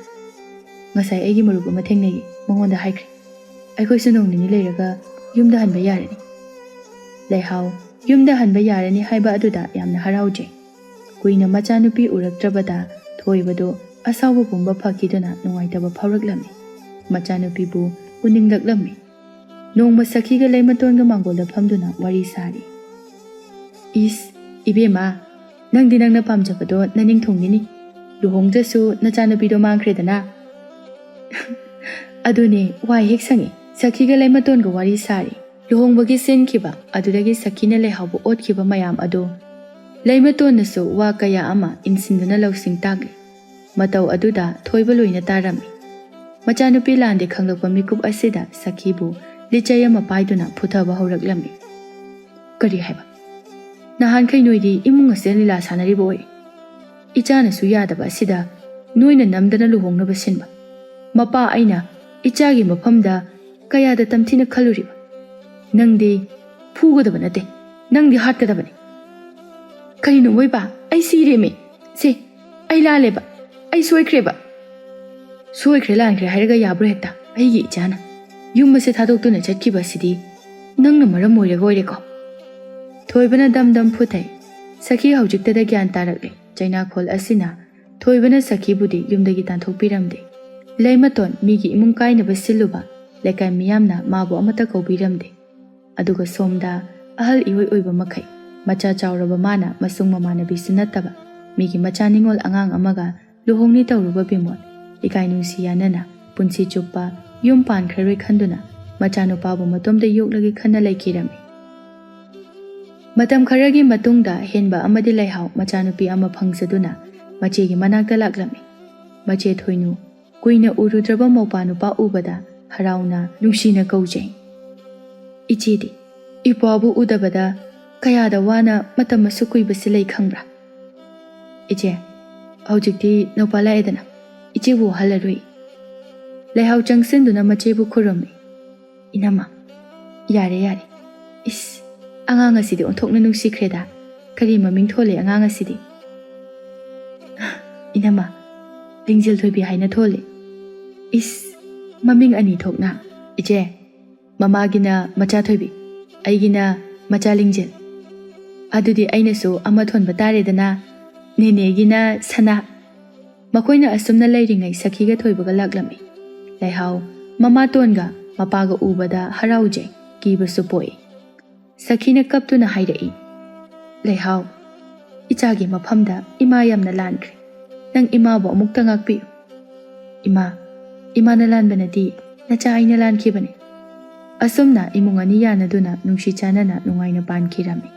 "ꯉꯁꯥꯏ ꯑꯩꯒꯤ ꯃꯔꯨꯞ ꯑꯃ ꯊꯦꯡꯅꯩꯌꯦ, ꯃꯉꯣꯟꯗ ꯍꯥꯏꯈ꯭ꯔꯦ꯫ ꯑꯩꯈꯣꯏꯁꯨ ꯅꯣꯡ ꯅꯤꯅꯤ ꯂꯩꯔꯒ ꯌꯨꯝꯗ ꯍꯟꯕ ꯌꯥꯔꯅꯤ꯫" ꯂꯩꯍꯥꯎ ꯌꯨꯝꯗ ꯍꯟꯕ ꯌꯥꯔꯅꯤ ꯍꯥꯏꯕ ꯑꯗꯨꯗ ꯌꯥꯝꯅ ꯍꯔꯥꯎꯖꯩ꯫ ꯀꯨꯏꯅ ꯃꯆꯥꯅꯨꯄꯤ ꯎꯔꯛꯇ꯭ꯔꯕꯗ ꯊꯣꯏꯕꯗꯨ ꯑꯁꯥꯎꯕ ꯄꯨꯝꯕ ꯐꯈꯤꯗꯨꯅ ꯅꯨꯡꯉꯥꯏꯇꯕ ꯐꯥꯎꯔꯛꯂꯝꯃꯤ꯫ ꯃꯆꯥꯅꯨꯄꯤꯕꯨ ꯎꯅꯤꯡꯂꯛꯂꯝꯃꯤ꯫ ꯅꯣꯡꯃ ꯁꯈꯤꯒ ꯂꯩꯃꯇꯣꯟꯒ ꯃꯥꯡꯒꯣꯜꯗ ꯐꯝꯗꯨꯅ ꯋꯥꯔꯤ ꯁꯥꯔꯤ꯫ "ꯏꯁ, ꯏꯕꯦꯝꯃ, ꯅꯪꯗꯤ ꯅꯪꯅ ꯄꯥꯝꯖꯕꯗꯣ ꯅꯅꯤꯡ ꯊꯨꯡꯅꯤꯅꯤ꯫ ꯂꯨꯍꯣꯡꯗ꯭ꯔꯁꯨ ꯅꯆꯥꯅꯨꯄꯤꯗꯣ ꯃꯥꯡꯈ꯭ꯔꯦꯗꯅ꯫" "ꯑꯗꯨꯅꯦ, ꯋꯥꯏ ꯍꯦꯛ ꯁꯪꯉꯤ꯫ ꯁꯈꯤꯒ ꯂꯩꯃꯇꯣꯟꯒ ꯋꯥꯔꯤ ꯁꯥꯔꯤ꯫ ꯂꯨꯍꯣꯡꯕꯒꯤ ꯁꯤꯟꯈꯤꯕ, ꯑꯗꯨꯗꯒꯤ ꯁꯈꯤꯅ ꯂꯩꯍꯥꯎꯕ ꯑꯣꯠꯈꯤꯕ ꯃꯌꯥꯝ ꯑꯗꯨ ꯂꯩꯃꯇꯣꯟꯅꯁꯨ ꯋꯥ ꯀꯌꯥ ꯑꯃ ꯏꯟꯁꯤꯟꯗꯨꯅ ꯂꯧꯁꯤꯡ ꯇꯥꯛꯂꯤ꯫ ꯃꯇꯧ ꯑꯗꯨꯗ ꯊꯣꯏꯕ ꯂꯣꯏꯅ ꯇꯥꯔꯝꯃꯤ꯫ ꯃꯆꯥꯅꯨꯄꯤ ꯂꯥꯟꯗꯦ ꯈꯪꯂꯛꯄ ꯃꯤꯀꯨꯞ ꯑꯁꯤꯗ ꯁꯈꯤꯕꯨ ꯂꯤꯆꯩ ꯑꯃ ꯄꯥꯏꯗꯨꯅ ꯐꯨꯊꯕ ꯍꯧꯔꯛꯂꯝꯃꯤ꯫ "ꯀꯔꯤ ꯍꯥꯏꯕ? ꯅꯍꯥꯟꯈꯩ ꯅꯣꯏꯗꯤ ꯏꯃꯨꯡ ꯑꯁꯤꯗ ꯂꯤꯂꯥ ꯁꯥꯟꯅꯔꯤꯕ ꯑꯣꯏ꯫ ꯏꯆꯥꯅꯁꯨ ꯌꯥꯗꯕ ꯑꯁꯤꯗ ꯅꯣꯏꯅ ꯅꯝꯗꯅ ꯂꯨꯍꯣꯡꯅꯕ ꯁꯤꯟꯕ꯫ ꯃꯄꯥ ꯑꯩꯅ ꯏꯆꯥꯒꯤ ꯃꯐꯝꯗ ꯀꯌꯥꯗ ꯇꯝꯊꯤꯅ ꯈꯜꯂꯨꯔꯤꯕ꯫ ꯅꯪꯗꯤ ꯐꯨꯒꯗꯕ ꯅꯠꯇꯦ, ꯅꯪꯗꯤ ꯍꯥꯠꯀꯗꯕꯅꯤ꯫" "ꯀꯔꯤꯅꯣ ꯃꯣꯏꯕ? ꯑꯩ ꯁꯤꯔꯦꯃꯤ꯫ ꯁꯦ, ꯑꯩ ꯂꯥꯜꯂꯦꯕ, ꯑꯩ ꯁꯣꯏꯈ꯭ꯔꯦꯕ꯫" "ꯁꯣꯏꯈ꯭ꯔꯦ ꯂꯥꯟꯈ꯭ꯔꯦ ꯍꯥꯏꯔꯒ ꯌꯥꯕ꯭ꯔꯣ ꯍꯦꯛꯇ? ꯑꯩꯒꯤ ꯏꯆꯥꯅ꯫ ꯌꯨꯝ ꯑꯁꯤ ꯊꯥꯗꯣꯛꯇꯨꯅ ꯆꯠꯈꯤꯕ ꯑꯁꯤꯗꯤ ꯅꯪꯅ ꯃꯔꯝ ꯑꯣꯏꯔꯒ ꯑꯣꯏꯔꯦꯀꯣ?" ꯊꯣꯏꯕꯅ ꯗꯝ ꯗꯝ ꯐꯨꯊꯩ꯫ ꯁꯈꯤ ꯍꯧꯖꯤꯛꯇꯗ ꯒ꯭ꯌꯥꯟ ꯇꯥꯔꯛꯂꯦ꯫ ꯆꯩꯅꯥꯈꯣꯜ ꯑꯁꯤꯅ ꯊꯣꯏꯕꯅ ꯁꯈꯤꯕꯨꯗꯤ ꯌꯨꯝꯗꯒꯤ ꯇꯥꯟꯊꯣꯛꯄꯤꯔꯝꯗꯦ꯫ ꯂꯩꯃꯇꯣꯟ ꯃꯤꯒꯤ ꯏꯃꯨꯡ ꯀꯥꯏꯅꯕ ꯁꯤꯜꯂꯨꯕ ꯂꯩꯀꯥꯏ ꯃꯤꯌꯥꯝꯅ ꯃꯥꯕꯨ ꯑꯃꯠꯇ ꯀꯧꯕꯤꯔꯝꯗꯦ꯫ ꯑꯗꯨꯒ ꯁꯣꯝꯗ ꯑꯍꯜ ꯏꯑꯣꯏ ꯑꯣꯏꯕ ꯃꯈꯩ, ꯃꯆꯥ ꯆꯥꯎꯔꯕ ꯃꯥꯅ ꯃꯁꯨꯡ ꯃꯃꯥꯟꯅꯕꯤꯁꯨ ꯅꯠꯇꯕ ꯃꯤꯒꯤ ꯃꯆꯥ ꯅꯤꯉꯣꯜ ꯑꯉꯥꯡ ꯑꯃꯒ ꯂꯨꯍꯣꯡꯅꯤ ꯇꯧꯔꯨꯕ ꯕꯤꯃꯣꯜ ꯏꯀꯥꯏ ꯅꯨꯡꯁꯤ ꯌꯥꯅꯅ ꯄꯨꯟꯁꯤ ꯆꯨꯞꯄ ꯌꯨꯝ ꯄꯥꯟꯈ꯭ꯔꯔꯣꯏ ꯈꯟꯗꯨꯅ ꯃꯆꯥꯅꯨꯄꯥꯕꯨ ꯃꯇꯣꯝꯗ ꯌꯣꯛꯂꯒꯦ ꯈꯟꯅ ꯂꯩꯈꯤꯔꯝꯃꯤ꯫ ꯃꯇꯝ ꯈꯔꯒꯤ ꯃꯇꯨꯡꯗ ꯍꯦꯟꯕ ꯑꯃꯗꯤ ꯂꯩꯍꯥꯎ ꯃꯆꯥꯅꯨꯄꯤ ꯑꯃ ꯐꯪꯖꯗꯨꯅ ꯃꯆꯦꯒꯤ ꯃꯅꯥꯛꯇ ꯂꯥꯛꯂꯝꯃꯤ꯫ ꯃꯆꯦ ꯊꯣꯏꯅꯨ ꯀꯨꯏꯅ ꯎꯔꯨꯗ꯭ꯔꯕ ꯃꯧꯄꯥ ꯅꯨꯄꯥ ꯎꯕꯗ ꯍꯔꯥꯎꯅ ꯅꯨꯡꯁꯤꯅ ꯀꯧꯖꯩ꯫ "ꯏꯆꯦꯗꯤ ꯏꯄ꯭ꯋꯥꯕꯨ ꯎꯗꯕꯗ ꯀꯌꯥꯗ ꯋꯥꯅ ꯃꯇꯝ ꯑꯁꯨꯛ ꯀꯨꯏꯕꯁꯤ ꯂꯩ ꯈꯪꯕ꯭ꯔꯥ?" "ꯏꯆꯦ, ꯍꯧꯖꯤꯛꯇꯤ ꯅꯧꯄꯥ ꯂꯥꯛꯑꯦꯗꯅ, ꯏꯆꯦꯕꯨ ꯋꯥꯍꯜꯂꯔꯣꯏ꯫" ꯂꯩꯍꯥꯎ ꯆꯪꯁꯤꯟꯗꯨꯅ ꯃꯆꯦꯕꯨ ꯈꯨꯔꯨꯝꯃꯤ꯫ "ꯏꯅꯝꯃ, ꯌꯥꯔꯦ ꯌꯥꯔꯦ꯫ ꯏꯁ, ꯑꯉꯥꯡ ꯑꯁꯤꯗꯤ ꯑꯣꯟꯊꯣꯛꯅ ꯅꯨꯡꯁꯤꯈ꯭ꯔꯦꯗ꯫ ꯀꯔꯤ ꯃꯃꯤꯡ ꯊꯣꯜꯂꯦ ꯑꯉꯥꯡ ꯑꯁꯤꯗꯤ?" "ꯏꯅꯝꯃ, ꯂꯤꯡꯖꯦꯜ ꯊꯣꯏꯕꯤ ꯍꯥꯏꯅ ꯊꯣꯜꯂꯦ꯫" "ꯏꯁ, ꯃꯃꯤꯡ ꯑꯅꯤ ꯊꯣꯛꯅ?" "ꯏꯆꯦ, ꯃꯃꯥꯒꯤꯅ ꯃꯆꯥ ꯊꯣꯏꯕꯤ, ꯑꯩꯒꯤꯅ ꯃꯆꯥ ꯂꯤꯡꯖꯦꯜ꯫ ꯑꯗꯨꯗꯤ ꯑꯩꯅꯁꯨ ꯑꯃ ꯊꯣꯟꯕ ꯇꯥꯔꯦꯗꯅ, ꯅꯦꯅꯦꯒꯤꯅ ꯁꯅꯥ꯫" ꯃꯈꯣꯏꯅ ꯑꯁꯨꯝꯅ ꯂꯩꯔꯤꯉꯩ ꯁꯈꯤꯒ ꯊꯣꯏꯕꯒ ꯂꯥꯛꯂꯝꯃꯤ꯫ ꯂꯩꯍꯥꯎ ꯃꯃꯥꯇꯣꯟꯒ ꯃꯄꯥꯒ ꯎꯕꯗ ꯍꯔꯥꯎꯖꯩ, ꯀꯤꯕꯁꯨ ꯄꯣꯛꯏ꯫ ꯁꯈꯤꯅ ꯀꯞꯇꯨꯅ ꯍꯥꯏꯔꯛꯏ, "ꯂꯩꯍꯥꯎ, ꯏꯆꯥꯒꯤ ꯃꯐꯝꯗ ꯏꯃꯥ ꯌꯥꯝꯅ ꯂꯥꯟꯈ꯭ꯔꯦ꯫ ꯅꯪ ꯏꯃꯥꯕꯨ ꯑꯃꯨꯛꯇ ꯉꯥꯛꯄꯤꯌꯨ꯫" "ꯏꯃꯥ, ꯏꯃꯥꯅ ꯂꯥꯟꯕ ꯅꯠꯇꯦ, ꯅꯆꯥ ꯑꯩꯅ ꯂꯥꯟꯈꯤꯕꯅꯤ꯫" ꯑꯁꯨꯝꯅ ꯏꯃꯨꯡ ꯑꯅꯤ ꯌꯥꯅꯗꯨꯅ ꯅꯨꯡꯁꯤ ꯆꯥꯟꯅꯅ ꯅꯨꯡꯉꯥꯏꯅ ꯄꯥꯟꯈꯤꯔꯝꯃꯤ꯫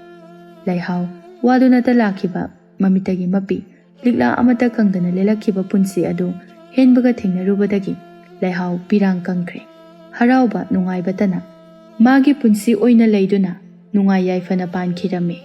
ꯂꯩꯍꯥꯎ ꯋꯥꯗꯨꯅꯇ ꯂꯥꯛꯈꯤꯕ ꯃꯃꯤꯠꯇꯒꯤ ꯃꯄꯤ ꯂꯤꯛꯂꯥ ꯑꯃꯠꯇ ꯀꯪꯗꯅ ꯂꯦꯜꯂꯛꯈꯤꯕ ꯄꯨꯟꯁꯤ ꯑꯗꯨ ꯍꯦꯟꯕꯒ ꯊꯦꯡꯅꯔꯨꯕꯗꯒꯤ ꯂꯩꯍꯥꯎ ꯄꯤꯔꯥꯡ ꯀꯪꯈ꯭ꯔꯦ꯫ ꯍꯔꯥꯎꯕ ꯅꯨꯡꯉꯥꯏꯕꯇꯅ ꯃꯥꯒꯤ ꯄꯨꯟꯁꯤ ꯑꯣꯏꯅ ꯂꯩꯗꯨꯅ ꯅꯨꯡꯉꯥꯏ ꯌꯥꯏꯐꯅ ꯄꯥꯟꯈꯤꯔꯝꯃꯤ꯫